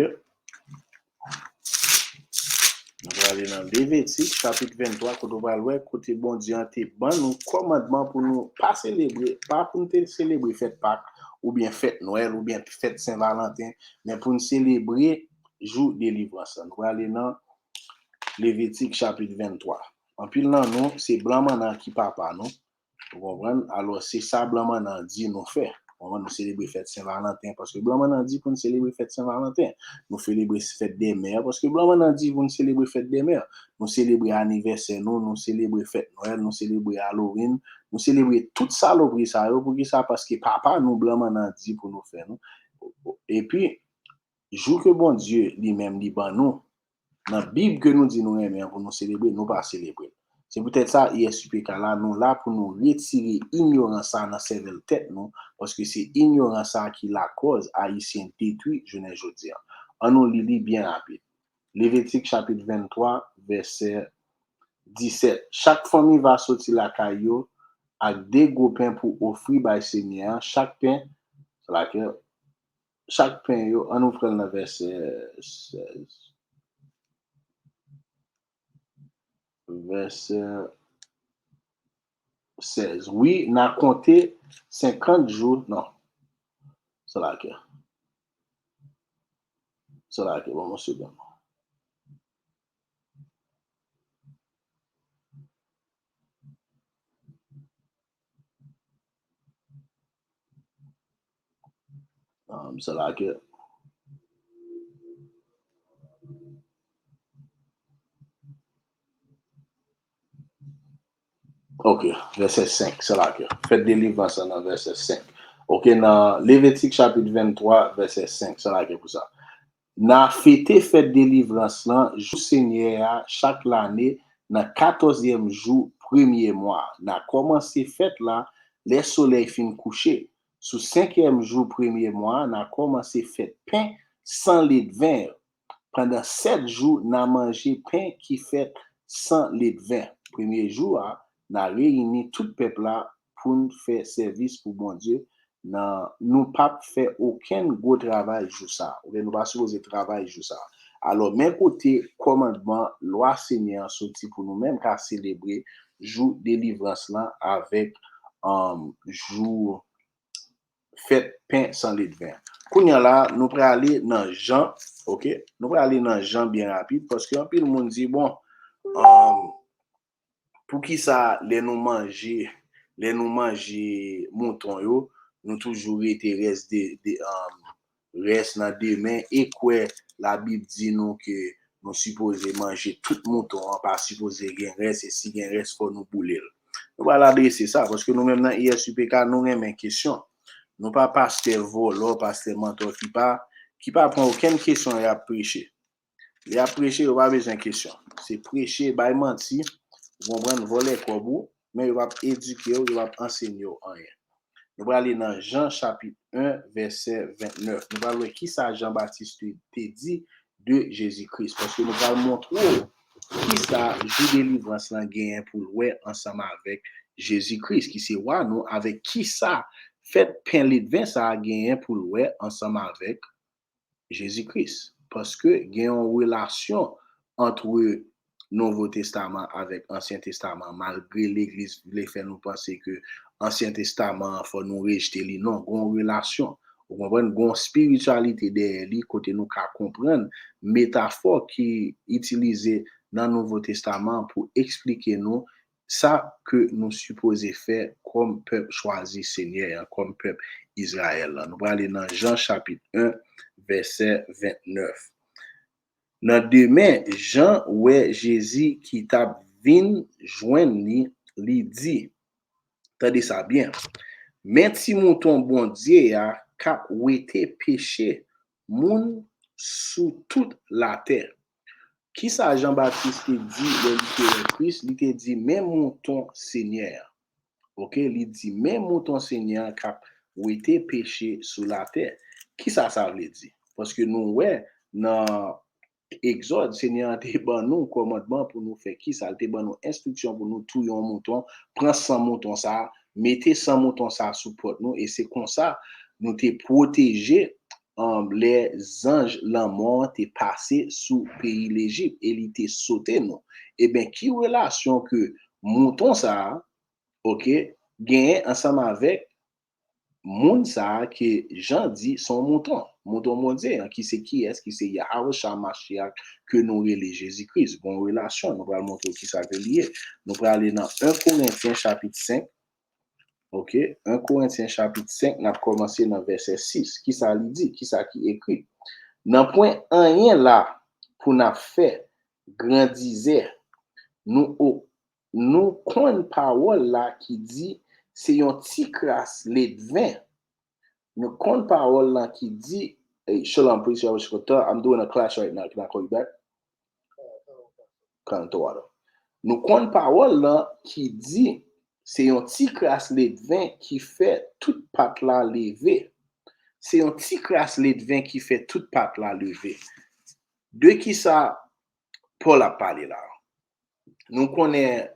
Nou prale nan Levitik, chapit venntwa, kote w pral wè, kote Bondye an te ban nou kòmandman pou nou pa selebre, pa pou nou te selebre fèt Pak, oubyen fèt Nwèl, oubyen fèt Sen Valanten, men pou nou selebre jou delivrans lan. Nou prale nan Levitik, chapit venntwa. Anpil nan nou, se blan manna ki papa nou. Ou konprann? Alò, se sa blan manna di nou fè. Ou konprann? Nou selebre fèt Sen Valanten, paske blan manna di pou nou selebre fèt Sen Valanten. Nou selebre fèt dè mè, paske blan manna di pou nou selebre fèt dè mè. Nou selebre anivèsè nou, nou selebre fèt Nwèl, nou selebre Halloween, nou selebre tout salopri sa yo. Poukisa? Paske papa nou, blan manna di pou nou fè nou. Epi, jou ke Bondye li menm li ban nou, nan Bib ke nou di nou renmen an pou nou selebre, nou pa selebre l. Se poutèt sa, I S U P K la, nou la pou nou retire inyorans sa a nan sèvèl tèt nou, paske se inyorans sa a ki lakòz Ayisyen detwi jounen jodi a. Ann nou li li byen rapid. Levitik chapit venntwa, vèsè disèt. Chak fanmi va soti lakay yo ak de gwo pen pou ofri bay Senyè a, chak pen, se la ke chak pen yo, ann nou pran l nan vèsè sèz. Vèsè sèz. Wi, n a konte senkant jou, non. Se la ke. Se la ke, ban m yon segonn. Um, se la ke. Ok, vèsè senk, se la ke. Fèt delivrans lan nan vèsè senk. Ok, nan Levitik chapit venntwa, vèsè senk, se la ke pou sa. N a fete fèt delivrans lan, jou Senyè a, chak lane, nan katòzyèm jou premye mwa. N a kòmanse fèt la lè solèy fin kouche. Sou senkyèm jou premye mwa a, n a kòmanse fèt pen san ledven yo. Pandan sèt jou, n a manje pen ki fèt san ledven. Premye jou a, n a reyini tout pèp la pou n fè sèvis pou Bondye. Nan, nou p ap fè okenn gwo travay jou sa a. Oubyen nou pa sipoze travay jou sa a. Alò, men kote kòmandman, lwa Senyè an soti pou nou menm ka selebre jou delivrans lan avèk, um, jou fèt pen san ledven. Kounye a la, nou prale nan Jan, oke? Nou prale nan Jan byen rapid, paske anpil moun di, bon, um, poukisa lè nou manje, lè nou manje mouton yo, nou toujou rete rès de, de, um, rès nan demen e kwè Labib di nou ke nou sipoze manje tout mouton an, pa sipoze gen rès, e si gen rès, fò nou boule l. Nou pral adrese sa, paske nou menm nan I S U P K, nou renmen kesyon. Nou pa pastè vòlò, pastè mantò ki pa, ki pa pran okenn kesyon y ap preche. Lè y ap preche, yo pa bezwen kesyon. Se preche, bay manti, ou konprann, vòlè kòb ou, men yo p ap edike w, yo p ap ansenye w anyen. Nou prale nan Jan chapit en, vèsè vennèf. Nou pral wè kisa Jan Batis te, te di de Jezi Kris. Paske nou pral montre w kisa jou delivrans lan genyen pou l wè ansanm avèk Jezi Kris, ki se wa nou, avèk kisa fèt pen ledven sa a genyen pou l wè ansanm avèk Jezi Kris. Paske gen yon relasyon ant Nouvo Testaman avèk Ansyen Testaman, malgre legliz vle fè nou panse ke Ansyen Testaman an, fò nou rejte li. Non, gen yon relasyon. Ou konprann? Gen yon espirityalite dèyè li, kote nou ka konprann metafò ki itilize nan Nouvo Testaman an pou eksplike nou sa ke nou sipoze fè kòm pèp chwazi Senyè an, kòm pèp Izrayèl lan. Nou prale nan Jan chapit en, vèsè vennèf. Nan demen, Jan wè Jezi ki t ap vin jwenn li, li di, tande sa byen, men ti mouton Bondye a k ap wete peche moun sou tout latè. Kisa Jan Batis te di lè li te wè Kris? Li te di, men mouton Senyè an. Oke, li di, men mouton Senyè an k ap wete peche sou latè. Kisa sa vle di? Paske nou wè nan Egzòd, Senyè an te ban nou kòmandman pou nou fè kisa? Li te ban nou enstriksyon pou nou touye yon mouton, pran san mouton sa a, mete san mouton sa a sou pòt nou, e se konsa nou te pwoteje, um, lè zanj lanmò an te pase sou peyi Lejip, e li te sote nou. Ebyen, ki relasyon ke mouton sa a, oke, genyen ansanm avèk moun sa a ke Jan di se yon mouton, mouton Bondye an, ki se kiyès? Ki se Yahawashai Mashiach, ke nou rele Jezi Kris. Gen yon relasyon, nou pral montre w kisa ke li ye. Nou prale nan en Korentyen chapit senk, oke, en Korentyen chapit senk, n ap kòmanse nan vèsè sis. Kisa li di? Kisa ki ekri? Nanpwen anyen la pou n ap fè grandizè. Nou o-, nou konn pawòl la ki di se yon ti kras ledven. Nou konn pawòl la ki di, hey, shalom, praise Yahweh Shkotar. I'm doing a class right now. Can I call you back? Can't water. Nou konn pawòl lan ki di se yon ti kras ledven ki fè tout pat la leve. Se yon ti kras ledven ki fè tout pat la leve. De kisa Pòl ap pale la? Nou konnen,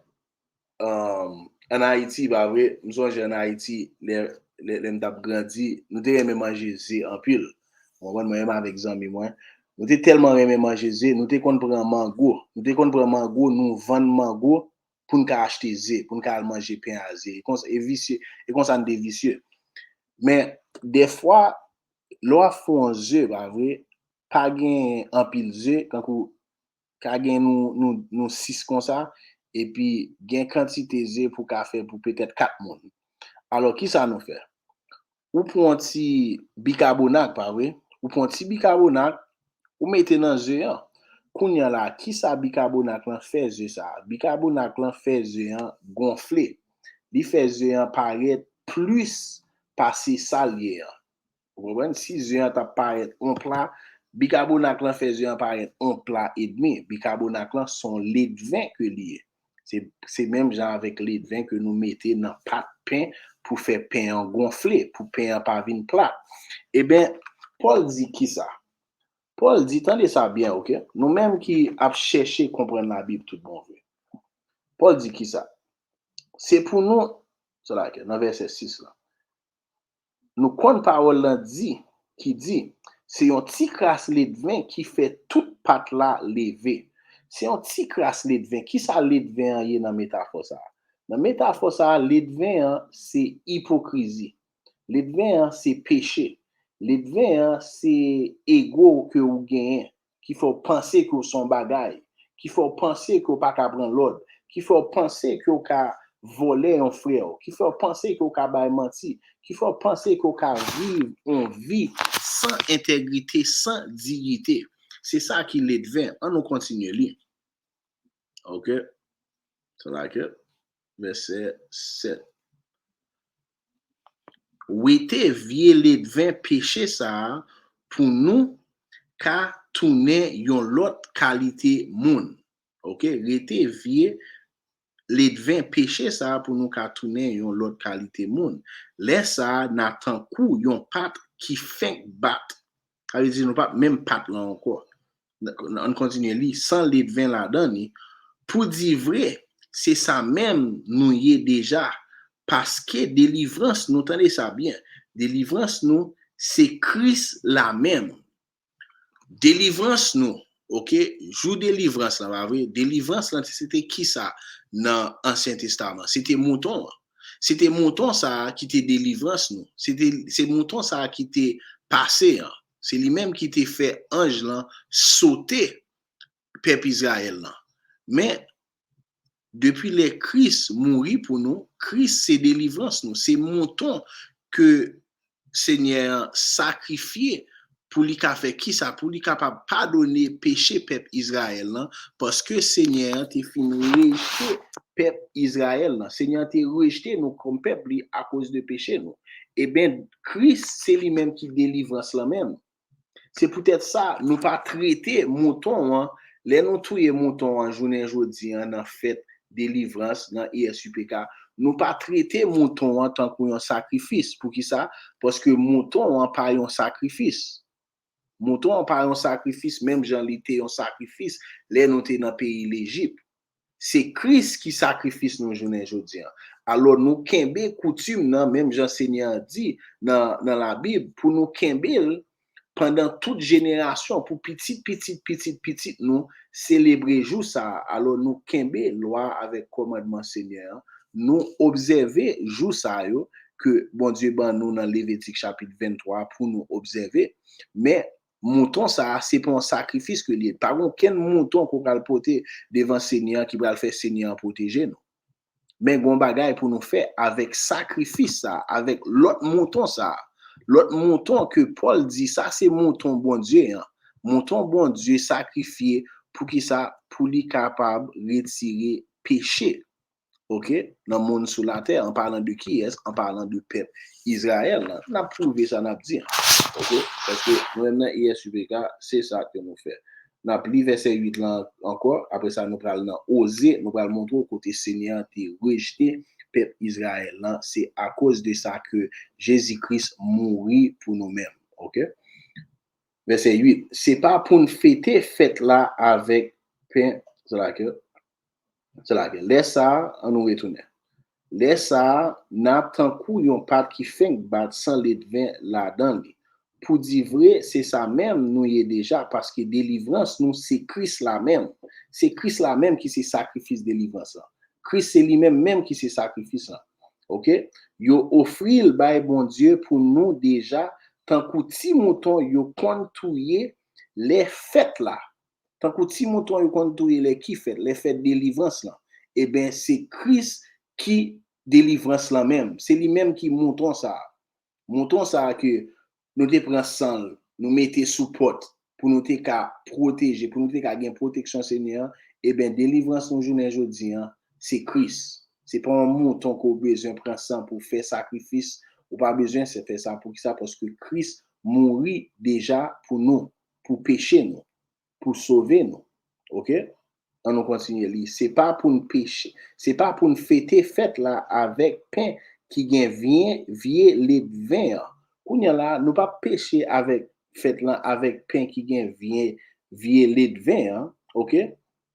um, ann Ayiti, pa vre? M sonje ann Ayiti, lè, lè, lè m t ap grandi, nou te renmen manje ze anpil. Ou konprann? Mwen menm avèk zanmi mwen, nou te tèlman renmen manje ze, nou te konn pran mango. Nou te konn pran mango, nou vann mango pou n ka achte ze, pou n ka al manje pen a ze. E konsa, e visye, e konsa n te visye. Men, dèfwa, lè w ap fè yon ze, pa vre, pa gen anpil ze, kankou ka gen nou, nou, nou sis konsa, epi gen kantite ze pou ka fè pou petèt kat moun. Alò, kisa nou fè? Ou pran yon ti bikabonak, pa vre? Ou pran yon ti bikabonak, ou mete nan ze an. Kounye a la, kisa bikabonak lan fè ze sa a? Bikabonak lan fè ze an gonfle. Li fè ze an parèt plis pase sa l ye an. Ou konprann? Si ze an t ap parèt on pla, bikabonak lan fè ze an parèt on pla edmi. Bikabonak lan se yon ledven ke li ye. Se, se menm jan avèk ledven ke nou mete nan pat pen pou fè pen an gonfle, pou pen an pa vin plat. Ebyen, Pòl di kisa? Pòl di, tande sa byen, oke? Nou menm ki ap chèche konprann Labib tout bon vre. Pòl di kisa? Se pou nou, se la ke, nan vèsè sis la. Nou konn pawòl lan di, ki di, se yon ti kras ledven ki fè tout pat la leve. Se yon ti kras ledven. Kisa ledven an ye nan metafò sa a? Nan metafò sa a, ledven an se ipokrizi. Ledven an se peche. Ledven an se ego ke ou genyen, ki fè w panse ke w se yon bagay, ki fè w panse ke w pa ka pran lòd, ki fè w panse ke w ka vòlè yon frè w, ki fè w panse ke w ka bay manti, ki fè w panse ke w ka viv yon vi san entegrite, san diyite. Se sa ki ledven. Ann nou kontinye li. Ok. Sa la ke vèsè sèt. Wete vye ledven peche sa a pou nou ka tounen yon lòt kalite moun. Ok, rete vye ledven peche sa a pou nou ka tounen yon lòt kalite moun. Lè sa a, n a tankou yon pat ki fenk bat. Sa vle di nou p ap menm pat lan ankò. Ann kontinye li, san ledven ladan li. Pou di vre, se sa menm nou ye deja, paske delivrans nou, tande sa byen, delivrans nou, se Kris la menm. Delivrans nou, ok, jou delivrans lan, pa vre? Delivrans lan, se te kisa nan Ansyen Testaman? Se te mouton an. Se te mouton sa a ki te delivrans nou. Se te, se mouton sa a ki te pase an. Se li menm ki te fè anj lan sote pèp Izrayèl lan. Men, depi lè Kris mouri pou nou, Kris se delivrans nou. Se mouton ke Senyè an sakrifye pou li ka fè kisa? Pou li kapab padone peche pèp Izrayèl lan, paske Senyè an te fin rejte pèp Izrayèl lan. Senyè an te rejte nou kòm pèp li akoz de peche nou. Eben, Kris, se li menm ki delivrans lan menm. Se poutèt sa, nou pa trete mouton an, lè nou touye mouton an jounen jodi an nan fèt delivrans, nan E S U P K, nou pa trete mouton an tankou yon sakrifis. Poukisa? Paske mouton an pa yon sakrifis. Mouton an pa yon sakrifis, menm jan li te yon sakrifis lè nou te nan peyi Lejip. Se Kris ki sakrifis nou jounen jodi an. Alò, nou kenbe koutim nan, menm jan Senyè an di nan, nan Labib, pou nou kenbe l pandan tout jenerasyon, pou pitit, pitit, pitit, pitit nou selebre jou sa a. Alò, nou kenbe lwa avèk kòmandman Senyè an. Nou obsève jou sa yo ke Bondye ban nou nan Levitik chapit venntwa pou nou obsève. Men, mouton sa a, se pa yon sakrifis ke li ye. Pa gen okenn mouton ke w pral pote devan Senyè an ki pral fè Senyè an pwoteje nou. Men gen yon bagay pou nou fè avèk sakrifis sa a, avèk lòt mouton sa a. Lòt mouton ke Pòl di, sa se mouton Bondye an. Mouton Bondye sakrifye pou kisa? Pou li kapab retire peche. Ok? Nan moun sou latè, an palan de kiyès? An palan de pèp Izrayèl lan. N ap pwouve sa n ap di an. Ok? Paske nou menm nan E S U P K, se sa ke nou fè. N ap li vèsè uit lan ankò, apre sa nou pral nan Oze, nou pral montre w kote Senyè an te rejte pèp Izrayèl lan. Se akoz de sa ke Jezi Kris mouri pou nou menm. Ok? Vèsè uit, se pa pou n fete fèt la avèk pen, se la ke, se la ke, lè sa a, ann nou retounen. Lè sa a, n a tankou yon pat ki fenk bat san ledven ladan li. Pou di vre, se sa menm nou ye deja, paske delivrans nou, se Kris la menm. Se Kris la menm ki se sakrifis delivrans lan. Kris se li menm menm ki se sakrifis lan. Ok? Yo ofri l bay Bondye pou nou deja, tankou ti mouton yo konn touye lè fèt la. Tankou ti mouton yo konn touye lè ki fèt? Lè fèt delivrans lan. Eben, se Kris ki delivrans lan menm. Se li menm ki mouton sa a. Mouton sa a ke nou te pran san l, nou mete sou pòt pou nou te ka pwoteje, pou nou te ka gen pwoteksyon Senyè an, eben, delivrans nou jounen jodi an, se Kris. Se pa yon mouton ke w bezwen pran san pou fè sakrifis. Ou pa bezwen se fè sa. Poukisa? Paske Kris mouri deja pou nou, pou peche nou, pou sove nou. Ok? Ann nou kontinye li. Se pa pou n peche, se pa pou n fete fèt la avèk pen ki gen vye, vye ledven an. Kounye a la, nou p ap peche avèk fèt lan avèk pen ki gen vye, vye ledven an. Ok?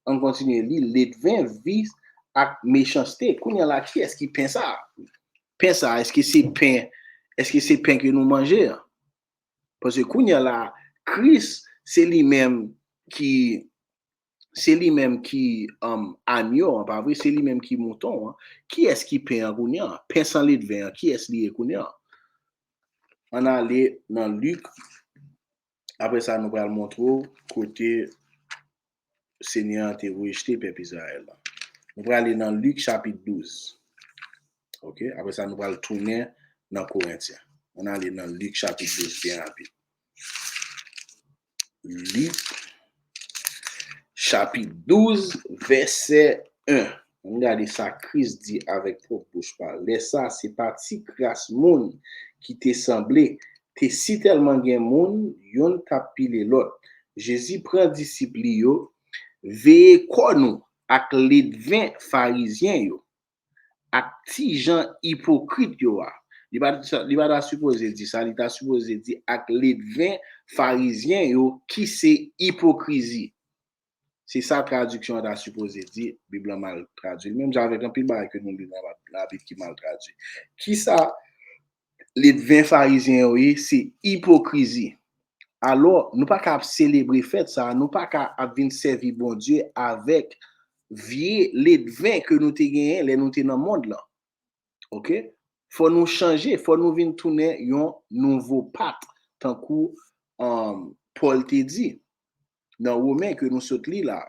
Ann kontinye li. Ledven, vis ak mechanste. Kounye a la, kiyès ki pen sa a? Pen sa a, èske se pen, èske se pen ke nou manje an? Paske kounye a la, Kris, se li menm ki, se li menm ki um, anyo an, pa vre? Se li menm ki mouton an. Kiyès ki pen an kounye a? Pen san ledven an, kiyès li ye kounye a? Ann ale nan Lik. Apre sa, nou pral montre w kote Senyè an te rejte pèp Izrayèl la. Nou prale nan Lik chapit douz. Ok? Apre sa, nou pral tounen nan Korentyen. Ann ale nan Lik chapit douz byen rapid. Lik chapit douz, vèsè en. Ann gade sa Kris di avèk pwòp bouch pa l. Lè sa a, se pa ti kras moun ki te sanble, te sitèlman gen moun, youn t ap pile lòt. Jezi pran disip li yo, veye kò nou ak ledven Farizyen yo, ak ti jan ipokrit yo a. Li pa, li pa ta sipoze di sa, li ta sipoze di ak ledven Farizyen yo ki se ipokrizi. Se sa tradiksyon an ta sipoze di, Bib lan mal tradui l. Menm jan avèk anpil bagay ke nou li nan Labib ki mal tradui. Kisa ledven Farizyen yo ye? Se ipokrizi. Alò, nou pa ka ap selebre fèt sa a, nou pa ka ap vin sèvi Bondye avèk vye ledven ke nou te genyen lè nou te nan mond lan. Ok? Fò nou chanje, fò nou vin tounen yon nouvo pat, tankou um, Pòl te di nan Women ke nou sot li la.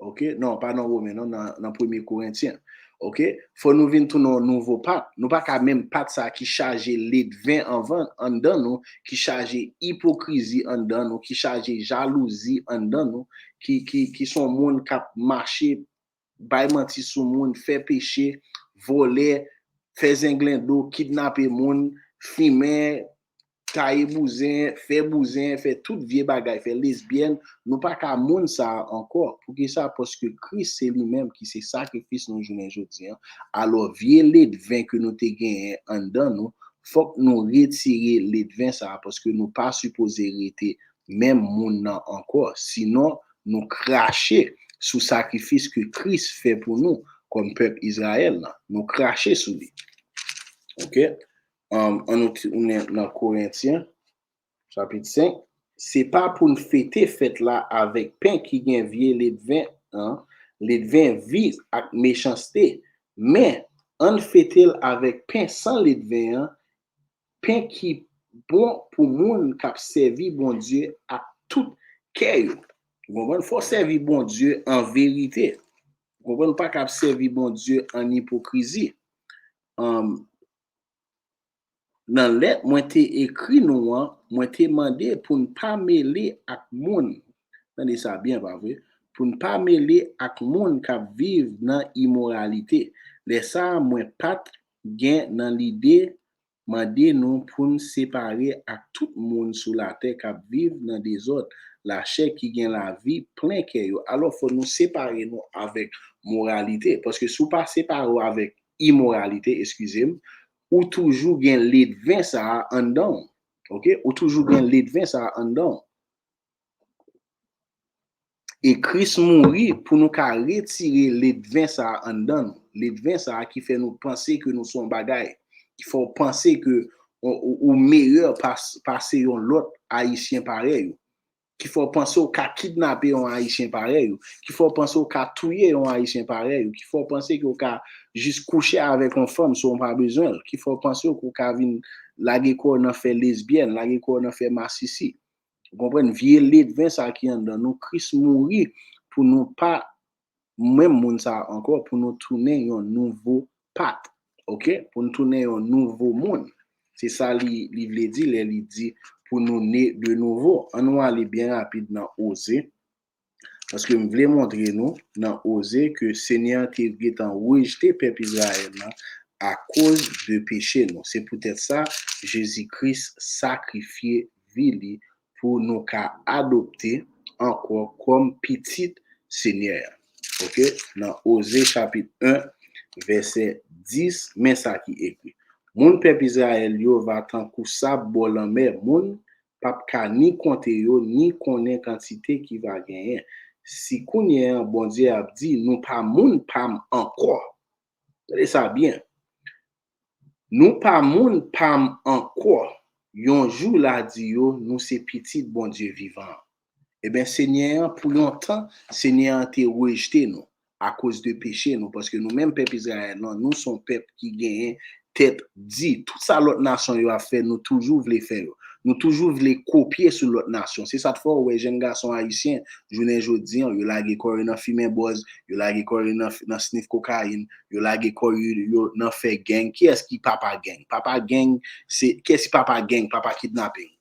Ok? Non, pa nan Women, non, nan, nan Premye Korentyen. Ok? Fò nou vin tounen yon nouvo pat. Nou pa ka menm pat sa ki chaje ledven anvan, anndan nou, ki chaje ipokrizi anndan nou, ki chaje jalouzi anndan nou, ki, ki, ki son moun k ap mache bay manti sou moun, fè peche, vòlè, fè zenglendo, kidnape moun, fimen, taye bouzen, fè bouzen, fè tout vye bagay, fè lesbyèn, nou pa ka moun sa a ankò. Poukisa? Paske Kris se li menm ki se sakrifis nou jounen jodi an. Alò, vye ledven ke nou te genyen anndan nou, fòk nou retire ledven sa a, paske nou pa sipoze rete menm moun nan ankò. Sinon, nou krache sou sakrifis ke Kris fè pou nou kòm pèp Izrayèl lan. Nou krache sou li. Ok? Um, ann nou tounen nan Korentyen, chapit senk. Se pa pou n fete fèt la avèk pen ki gen vye ledven an, ledven vi ak mechanste, men ann fete l avèk pen san ledven an, pen ki bon pou moun k ap sèvi Bondye ak tout kè yo. Ou konprann? Fò w sèvi Bondye an verite. Ou konprann? Ou pa ka ap sèvi Bondye an ipokrizi. Um, nan lèt mwen te ekri nou an, mwen te mande pou n pa mele ak moun. Tande sa byen, pa vre? Pou n pa mele ak moun k ap viv nan imoralite. Lè sa a, mwen pa t gen nan lide mande nou pou n separe ak tout moun sou latè k ap viv nan dezòd lachè ki gen lavi plen kè yo. Alò, fò nou separe nou avèk moralite. Paske si w pa separe w avèk imoralite, eskize m, ou toujou gen ledven sa a anndan w. Ok? Ou toujou gen ledven sa a anndan w. E Kris mouri pou nou ka retire ledven sa a anndan nou. Ledven sa a ki fè nou panse ke nou se yon bagay, ki fè w panse ke ou, ou, ou meyè pas, pase yon lòt Ayisyen parèy ou, ki fè w panse w ka kidnape yon Ayisyen parèy ou, ki fè w panse w ka touye yon Ayisyen parèy ou, ki fè w panse ke w ka jis kouche avèk yon fanm san w pa bezwen l, ki fè w panse w ka vin lage kò w nan fè lesbyèn, lage kò w nan fè masisi. Ou konprann? Vye ledven sa ki anndan nou, Kris mouri pou nou pa menm moun sa ankò, pou nou tounen yon nouvo pat. Ok? Pou nou tounen yon nouvo moun. Se sa li, li vle di lè li di pou nou ne de nouvo. Ann nou ale byen rapid nan Oze. Paske m vle montre nou nan Oze ke Senyè an te gentan rejte pèp Izrayèl lan akoz de peche nou. Se poutèt sa, Jezi Kris sakrifye vi li pou nou ka adopte ankò kòm pitit Senyè a. Ok? Nan Oze chapit en, vèsè dis, men sa ki ekri. Moun pèp Izrayèl yo va tankou sab bò lanmè, moun p ap ka ni konte yo, ni konnen kantite ki va genyen. Si kounye a Bondye ap di, nou pa moun pa m ankò. Tande sa byen. Nou pa moun pa m ankò. Yon jou l a di yo, nou se pitit Bondye vivan an. Ebyen, Senyè an, pou yon tan, Senyè an te rejte nou akoz de peche nou, paske nou menm pèp Izrayèl lan, nou se yon pèp ki genyen tèt di. Tout sa lòt nasyon yo ap fè, nou toujou vle fè yo. Nou toujou vle kopye sou lòt nasyon. Se sa k fè w wè jèn gason ayisyen, jounen jodi an, yo lage kò yo nan fimen bòz, yo lage kò yo nan, nan snif kokayin, yo lage kò yo, yo nan fè gang. Kiyès ki papa gang? Papa gang, se, kiyès ki papa gang, papa kidnaping?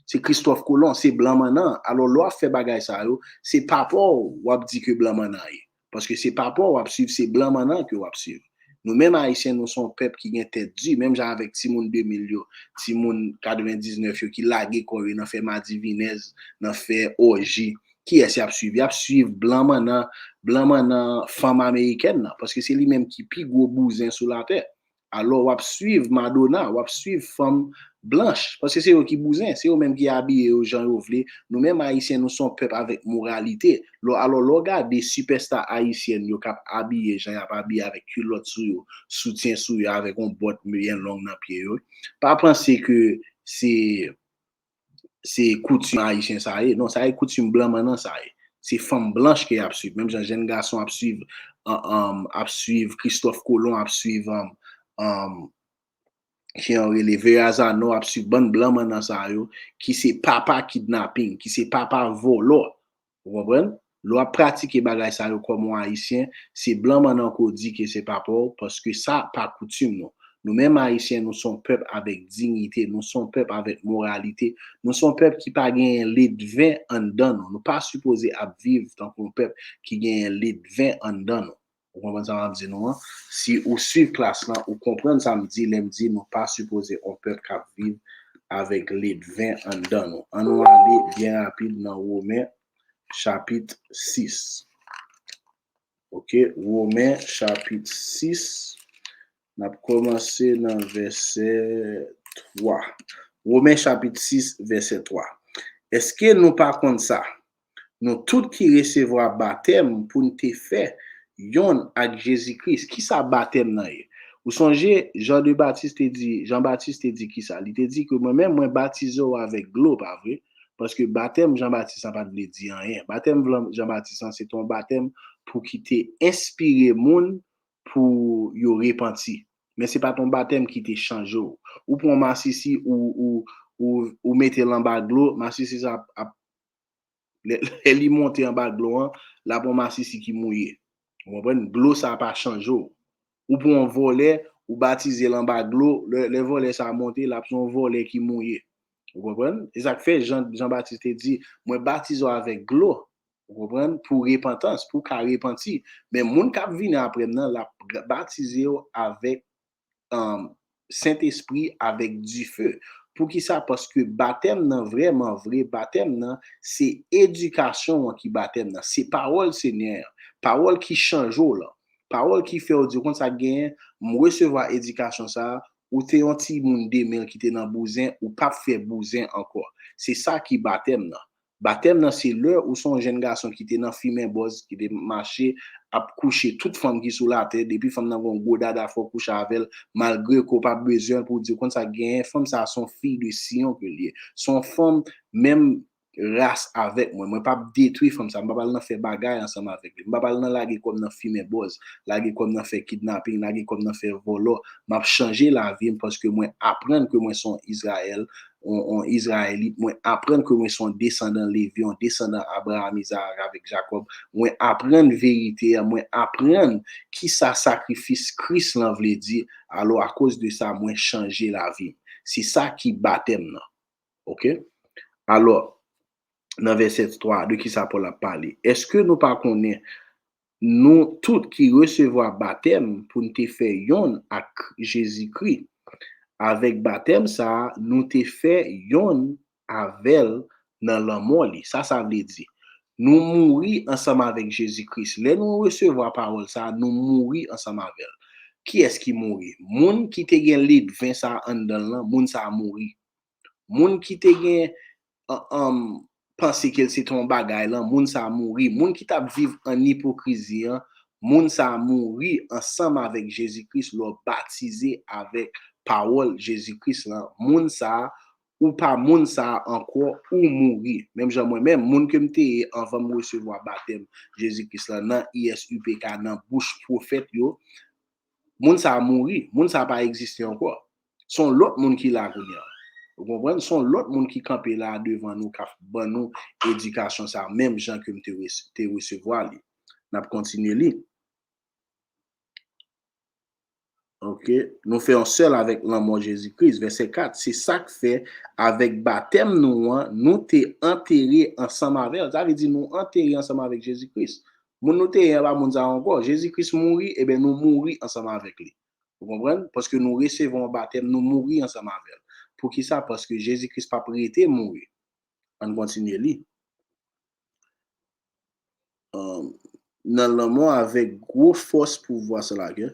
Se Kristòf Kolon, se blan mannan. Alò, lè w ap fè bagay sa yo, se papa w w ap di ke blan mannan ye. Paske se papa w w ap swiv, se blan mannan ke w ap swiv. Nou menm Ayisyen, nou se yon pèp ki gen tèt di, menm jan avèk timoun de mil yo, timoun katrevendiznèf yo ki lage kò yo nan fè madivinèz, nan fè òji. Kiyès y ap swiv? Y ap swiv blan mannan, blan mannan fanm amerikèn nan, paske se li menm ki pi gwo bouzen sou latè. Alò, w ap swiv Madonna, w ap swiv fanm blanch, paske se yo ki bouzen, se yo menm ki abiye yo jan yo vle. Nou menm Ayisyen, nou se yon pèp avèk moralite. Lò, alò, lè w gade sipèsta ayisyèn yo k ap abiye jan y ap abiye avèk kilòt sou yo, soutyen sou yo, avèk yon bòt byen long nan pye yo, pa panse ke se, se koutim ayisyen sa ye. Non, sa e koutim blan mannan sa ye. Se fanm blanch ke y ap swiv. Menm jan jèn gason ap swiv, an, an, ap swiv Kristòf Kolon, ap swiv, an, an, ki an rele Verrazano, ap swiv bann blan mannan sa yo, ki se papa kidnaping, ki se papa vòlò. Ou konprann? Lè w ap pratike bagay sa yo kòm yon Ayisyen, se blan mannan ke w di ke se papa w, paske sa pa koutim nou. Nou menm Ayisyen, nou se yon pèp avèk diyite, nou se yon pèp avèk moralite, nou se yon pèp ki pa genyen ledven anndan nou. Nou pa sipoze ap viv tankou yon pèp ki genyen ledven anndan nou. Ou konprann sa m ap di nou an? Si ou swiv klas lan, ou konprann sa m di lè m di nou pa sipoze yon pèp k ap viv avèk ledven anndan nou. Ann nou ale byen rapid nan Women chapit sis. Ok, Women chapit sis, n ap kòmanse nan vèsè twa. Women chapit sis, vèsè twa. Èske nou pa konn sa? Nou tout ki resevwa batèm pou n te fè yonn ak Jezi Kris. Kisa batèm nan ye? Ou sonje, Jan de Batis te di, Jan Batis te di kisa? Li te di ke mwen menm, mwen batize w avèk dlo, pa vre? Paske batèm Jan Batis lan pa t vle di anyen. Batèm Jan Batis lan, se te yon batèm pou ki te enspire moun pou yo repanti. Men se pa t yon batèm ki te chanje w. Ou pran yon masisi, ou, ou, ou, ou mete l anba dlo, masisi sa ap, ap, lè, lè li monte anba dlo an, l ap yon masisi ki mouye. Ou konprann? Dlo sa pa chanje w. Ou pran yon vòlè, ou batize l anba dlo, lè, lè vòlè sa monte, l ap se yon vòlè ki mouye. Ou konprann? E sa k fè Jan, Jan Batis te di, mwen batize w avèk dlo. Ou konprann? Pou repantans, pou w ka repanti. Men moun k ap vini apre m nan, l ap batize w avèk, um, Sentespri, avèk dife. Poukisa? Paske batèm nan, vrèman vre, batèm nan, se edikasyon an ki batèm nan. Se pawòl Senyè an. Pawòl ki chanje w lan. Pawòl ki fè w di, ou konn sa k genyen, m resevwa edikasyon sa a, ou te yon timoun demen ki te nan bouzen, ou p ap fè bouzen ankò. Se sa ki batèm nan. Batèm nan se lè ou se yon jèn gason ki te nan fimen bòz, ki te mache ap kouche tout fanm ki sou latè, depi fanm nan gen yon gwo dada fò w kouche avè l, malgre ke w p ap bezwen l pou w di, ou konn sa k genyen, fanm sa a se yon fiy de Siyon ke l ye. Se yon fanm menm ras avèk mwen. Mwen p ap detwi fanm sa. M p ap al nan fè bagay ansanm avèk li. M p ap al nan lage kò m nan fimen bòz, lage kò m nan fè kidnaping, lage kò m nan fè vòlò. M ap chanje lavi m paske mwen aprann ke mwen se yon Izrayèl, yon, yon Izrayelit. Mwen aprann ke mwen se yon desandan Levi, yon desandan Abraham, Izarak avèk Jakòb. Mwen aprann verite a. Mwen aprann kisa sakrifis Kris lan vle di. Alò, akoz de sa, mwen chanje lavi m. Se sa ki batèm nan. Ok? Alò, nan vèsè twa, de kisa Pòl ap pale? Èske nou pa konnen nou tout ki resevwa batèm pou n te fè yonn ak Jezikri? Avèk batèm sa a, nou te fè yonn avè l nan lanmò li. Sa sa vle di? Nou mouri ansanm avèk Jezi Kris. Lè nou resevwa pawòl sa a, nou mouri ansanm avè l. Kiyès ki mouri? Moun ki te gen ledven sa a anndan l lan, moun sa a mouri. Moun ki te gen, an, an, panse ke l se te yon bagay lan, moun sa a mouri. Moun ki t ap viv ann ipokrizi an, moun sa a mouri ansanm avèk Jezi Kris lè w batize avèk pawòl Jezi Kris lan. Moun sa a, ou pa moun sa a ankò, ou mouri. Menm jan mwen menm, moun ke m te ye anvan m resevwa batèm Jezi Kris la nan I S U P K, nan bouch pwofèt yo, moun sa a mouri, moun sa a pa egziste ankò. Se yon lòt moun ki la kounye a. Ou konprann? Se yon lòt moun ki kanpe la devan nou, k ap ban nou edikasyon sa a, menm jan ke m te rese-, te resevwa li. N ap kontinye li. Ok. Nou fè yon sèl avèk lanmò Jezi Kris. Vèsè kat, se sa k fè, avèk batèm nou an, nou te antere ansanm avè l. Sa vle di nou antere ansanm avèk Jezi Kris. Moun nou te ye an pa moun sa a ankò. Jezi Kris mouri, ebyen nou mouri ansanm avèk li. Ou konprann? Paske nou resevwa yon batèm, nou mouri ansanm avè l. Poukisa? Paske Jezi Kris p ap rete mouri. Ann kontinye li. Um, nan lanmò avèk gwo fòs pouvwa sa la ke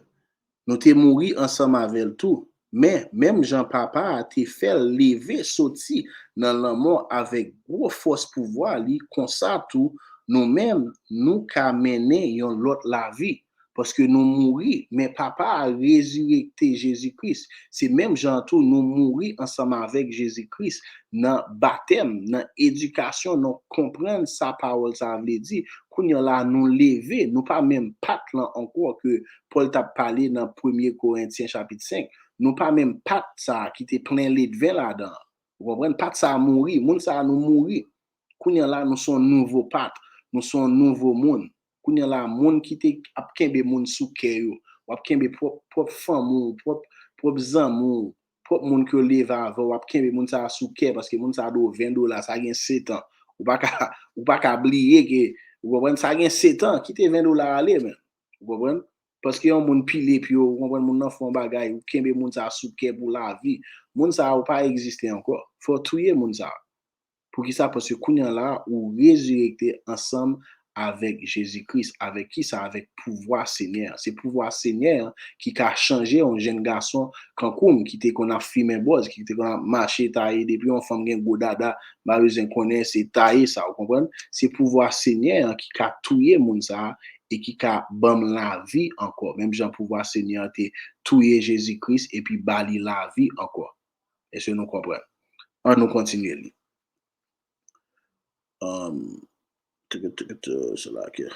nou te mouri ansanm avè l tou. Men, menm jan Papa a te fè l leve soti nan lanmò avèk gwo fòs pouvwa li, konsa tou, nou menm, nou ka mennen yon lòt lavi. Paske nou mouri, men Papa a rezirekte Jezi Kris. Se menm jan tou nou mouri ansanm avèk Jezi Kris nan batèm, nan edikasyon, nan konprann sa pawòl sa a vle di. Kounye a la, nou leve, nou pa menm pat lan ankò ke Pòl t ap pale nan premye Korentyen chapit senk. Nou pa menm pat sa a ki te plen ledven ladan an. Ou konprann? Pat sa a mouri, moun sa a nou mouri. Kounye a la, nou se yon nouvo pat, nou se yon nouvo moun. Kounye a la, moun ki te ap kenbe moun sou kè yo, w ap kenbe pwòp, pwòp fanmi w, pwòp, pwòp zanmi w, pwòp moun ke w leve avè w, w ap kenbe moun sa a sou kè, paske moun sa a dwe w ven dola, sa gen sèt an. Ou pa ka, ou pa ka bliye ke, ou konprann, sa gen sèt an, kite ven dola ale, men. Ou konprann? Paske yon moun pile pye w, ou konprann, moun nan fè yon bagay, ou kenbe moun sa a sou kè pou lavi. Moun sa a, ou pa egziste ankò. Fò w touye moun sa a. Poukisa? Paske kounye a la, ou rezirekte ansanm avèk Jezi Kris. Avèk kisa? Avèk pouvwa Senyè a. Se pouvwa Senyè a ki ka chanje yon jenn gason kankou m ki te konn ap fimen bòz, ki te konn ap mache taye. Depi yon fanm gen gwo dada, m pa bezwen konnen, se taye sa, ou konprann? Se pouvwa Senyè a ki ka touye moun sa a e ki ka ban m lavi ankò. Menm jan pouvwa Senyè a te touye Jezi Kris epi ba li lavi ankò. Èske nou konprann? Ann nou kontinye li. Um, tiki, tiki, tiki, se la ke.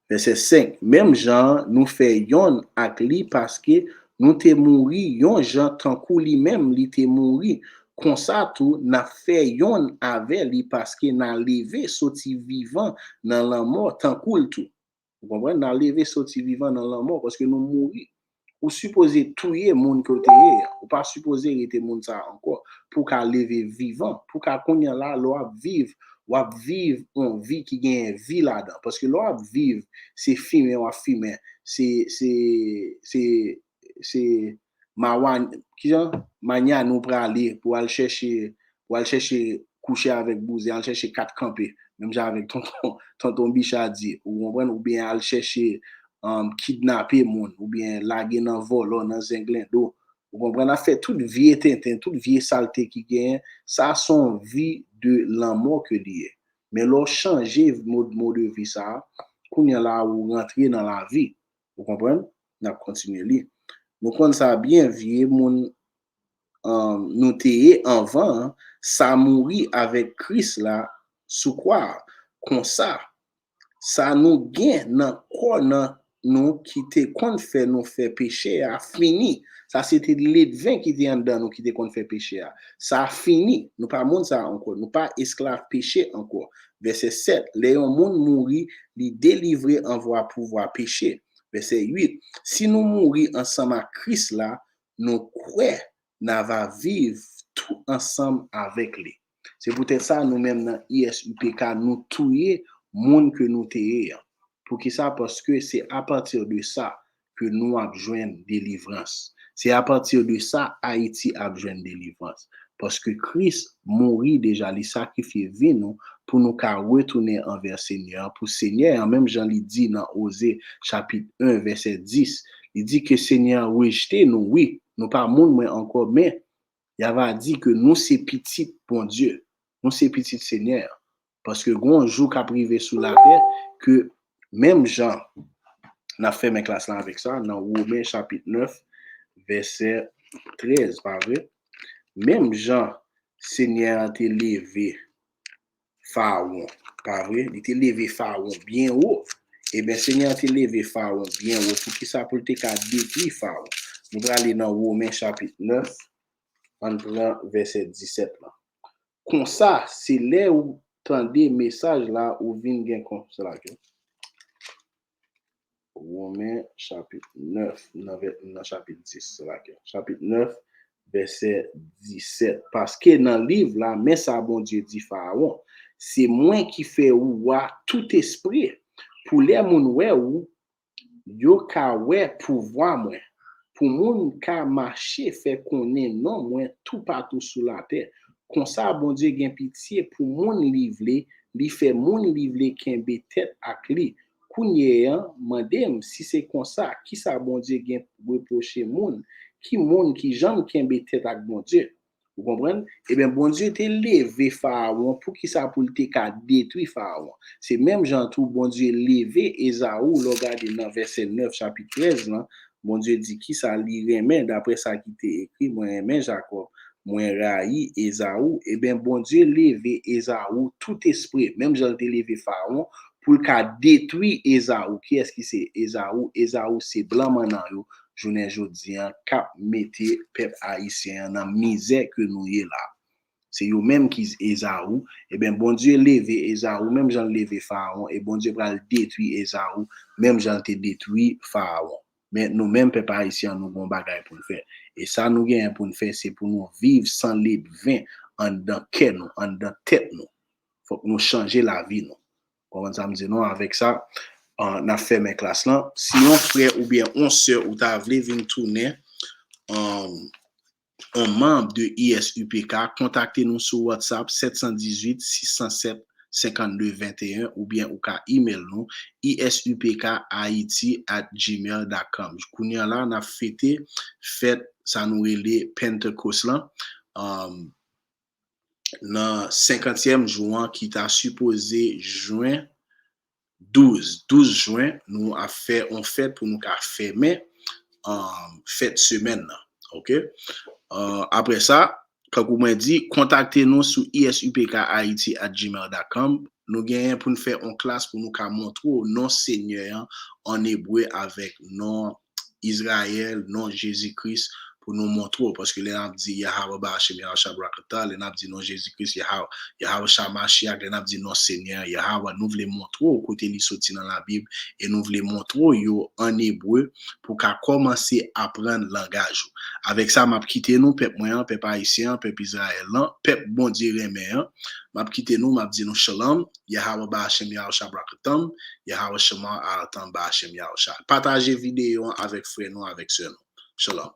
Vèsè senk, menm jan an, nou fè yonn ak li paske nou te mouri yon jan tankou li menm li te mouri. Konsa tou, n ap fè yonn avè li paske n a leve soti vivan nan lanmò tankou l tou. Ou konprann? N a leve soti vivan nan lanmò paske nou mouri. Ou sipoze touye moun ke w te ye a. Ou pa sipoze rete moun sa a ankò. Pou w ka leve vivan, pou w ka kounye a la, lè w ap viv, w ap viv yon vi ki genyen vi ladan. Paske lè w ap viv, se fimen w ap fimen. Se, se, se, se mawany-, kijan? Manyani w prale pou al chèche, pou al chèche kouche avèk bouzen, al chèche kat kanpe. Menm jan avèk tonton, tonton Bicha di, ou konprann? Oubyen al chèche, um, kidnape moun, oubyen lage nan vòlò, nan zenglendo. Ou konprann? Ap fè tout vye tenten, tout vye salte ki genyen. Sa se yon vi de lanmò ke li ye. Men lè w chanje mode, mode de vi sa a, kounye a la ou rantre nan lavi. Ou konprann? N ap kontinye li. Nou konn sa byen, vye moun, um, nou te ye anvan an, sa mouri avèk Kris la sou kwa a. Konsa, sa nou gen nan kò nan nou ki te konn fè nou fè peche a fini. Sa se te ledven ki te anndan nou ki te konn fè peche a. Sa fini. Nou pa moun sa ankò. Nou pa esklav peche ankò. Vèsè sèt, lè yon moun mouri, li delivre anvwa pouvwa peche. Vèsè uit, si nou mouri ansanm ak Kris la, nou kwè n a va viv tou ansanm avèk li. Se poutèt sa, nou menm nan I S U P K, nou touye moun ke nou te ye an. Poukisa? Paske se apati de sa ke nou ap jwenn delivrans. Se apati de sa Ayiti ap jwenn delivrans. Paske Kris mouri deja, li sakrifye vi nou pou nou ka retounen anvè Senyè an, pou Senyè an, menm jan li di nan Oze chapit en, vèsè dis, li di ke Senyè an rejte nou, wi, nou pa moun mwen ankò, men y a va di ke nou se pitit Bondye, nou se pitit Senyè an. Paske gon jou k ap rive sou latè ke menm jan n ap fèmen klas la avèk sa, nan Women chapit nèf, vèsè trèz, pa vre? Menm jan Senyè an te leve Fawon, pa vre? Li te leve Fawon byen wo. Ebyen, Senyè an te leve Fawon byen wo. Poukisa? Pou l te ka detwi Fawon. Nou prale nan Women chapit nèf, ann pran vèsè disèt la. Konsa, se lè ou tande mesaj la, ou vin gen kon-, se la ke Women chapit nèf, nan vè-, nan chapit dis, se la ke. Chapit nèf, vèsè disèt. Paske nan liv la, men sa Bondye di Fawon, se mwen ki fè ou wa tout espre. Pou lè moun wè ou, yo ka wè pouvwa mwen. Pou moun ka mache fè konnen non mwen toupatou sou latè. Konsa, Bondye gen pitye pou moun li vle, li fè moun li vle kenbe tèt ak li. Kounye a, mande m, si se konsa, kisa Bondye gen pou repwoche moun? Ki moun ki janm kenbe tèt ak Bondye? Ou konprann? Ebyen, Bondye te leve Fawon. Poukisa? Pou l te ka detwi Fawon. Se menm jan tou Bondye leve Ezaou, lè w gade nan vèsè nèf chapit trèz lan, Bondye di kisa li renmen, daprè sa ki te ekri, mwen renmen Jakòb, mwen rayi Ezaou. Ebyen, Bondye leve Ezaou tout espre, menm jan l te leve Fawon, pou l ka detwi Ezaou. Kiyès ki se Ezaou? Ezaou se blan mannan yo, jounen jodi an, k ap mete pèp ayisyen an nan mizè ke nou ye la. Se yo menm ki Ezaou. Ebyen, Bondye leve Ezaou, menm jan l leve Fawon, e Bondye pral detwi Ezaou, menm jan l te detwi Fawon. Men nou menm, pèp ayisyen an, nou gen yon bagay pou n fè. E sa nou genyen pou n fè, se pou nou viv san ledven anndan kè nou, anndan tèt nou. Fòk nou chanje lavi nou. Konprann sa m di nou? Avèk sa, ah, n ap fèmen klas lan. Si yon frè oubyen yon sè ou ta vle vin tounen, ah, yon manm de I S U P K, kontakte nou sou WhatsApp sèt san dizuit, sis san sèt, senkannde venteyen, oubyen ou ka email nou, I S U P K Haiti at gmail dot com. Kounye a la, n ap fete fèt sa nou rele Pentecost lan. Um, nan senkantyèm jou an ki ta sipoze jen douz, douz jen, nou ap fè yon fèt pou nou ka fèmen, um, fèt semèn nan. Oke? Uh, apre sa, kankou mwen di, kontakte nou sou I S U P K Haiti at gmail dot com. Nou genyen pou n fè yon klas pou nou ka montre w non Senyè an an ebre avèk non Izrayèl, non Jezi Kris pou nou montre w. Paske lè n ap di Yahawah Bahashem Yahawah Shabrakata, lè n ap di non Jezi Kris, Yahawah, Yahawah Shah Mashiach, lè n ap di non Senyè, Yahawah, nou vle montre w kote li soti nan Labib, e nou vle montre w yo an ebre pou w ka kòmanse aprann langaj ou. Avèk sa, m ap kite nou, pèp mwen an, pèp ayisyen an, pèp Izrayèl lan, pèp Bondye renmen an. M ap kite nou, m ap di nou shalom, Yahawah Bahashem Yahawah Shabrakata, Yahawah Shema Aratam Bahashem Yahawah Shah. Pataje videyo an avèk frè nou, avèk sè nou. Shalom.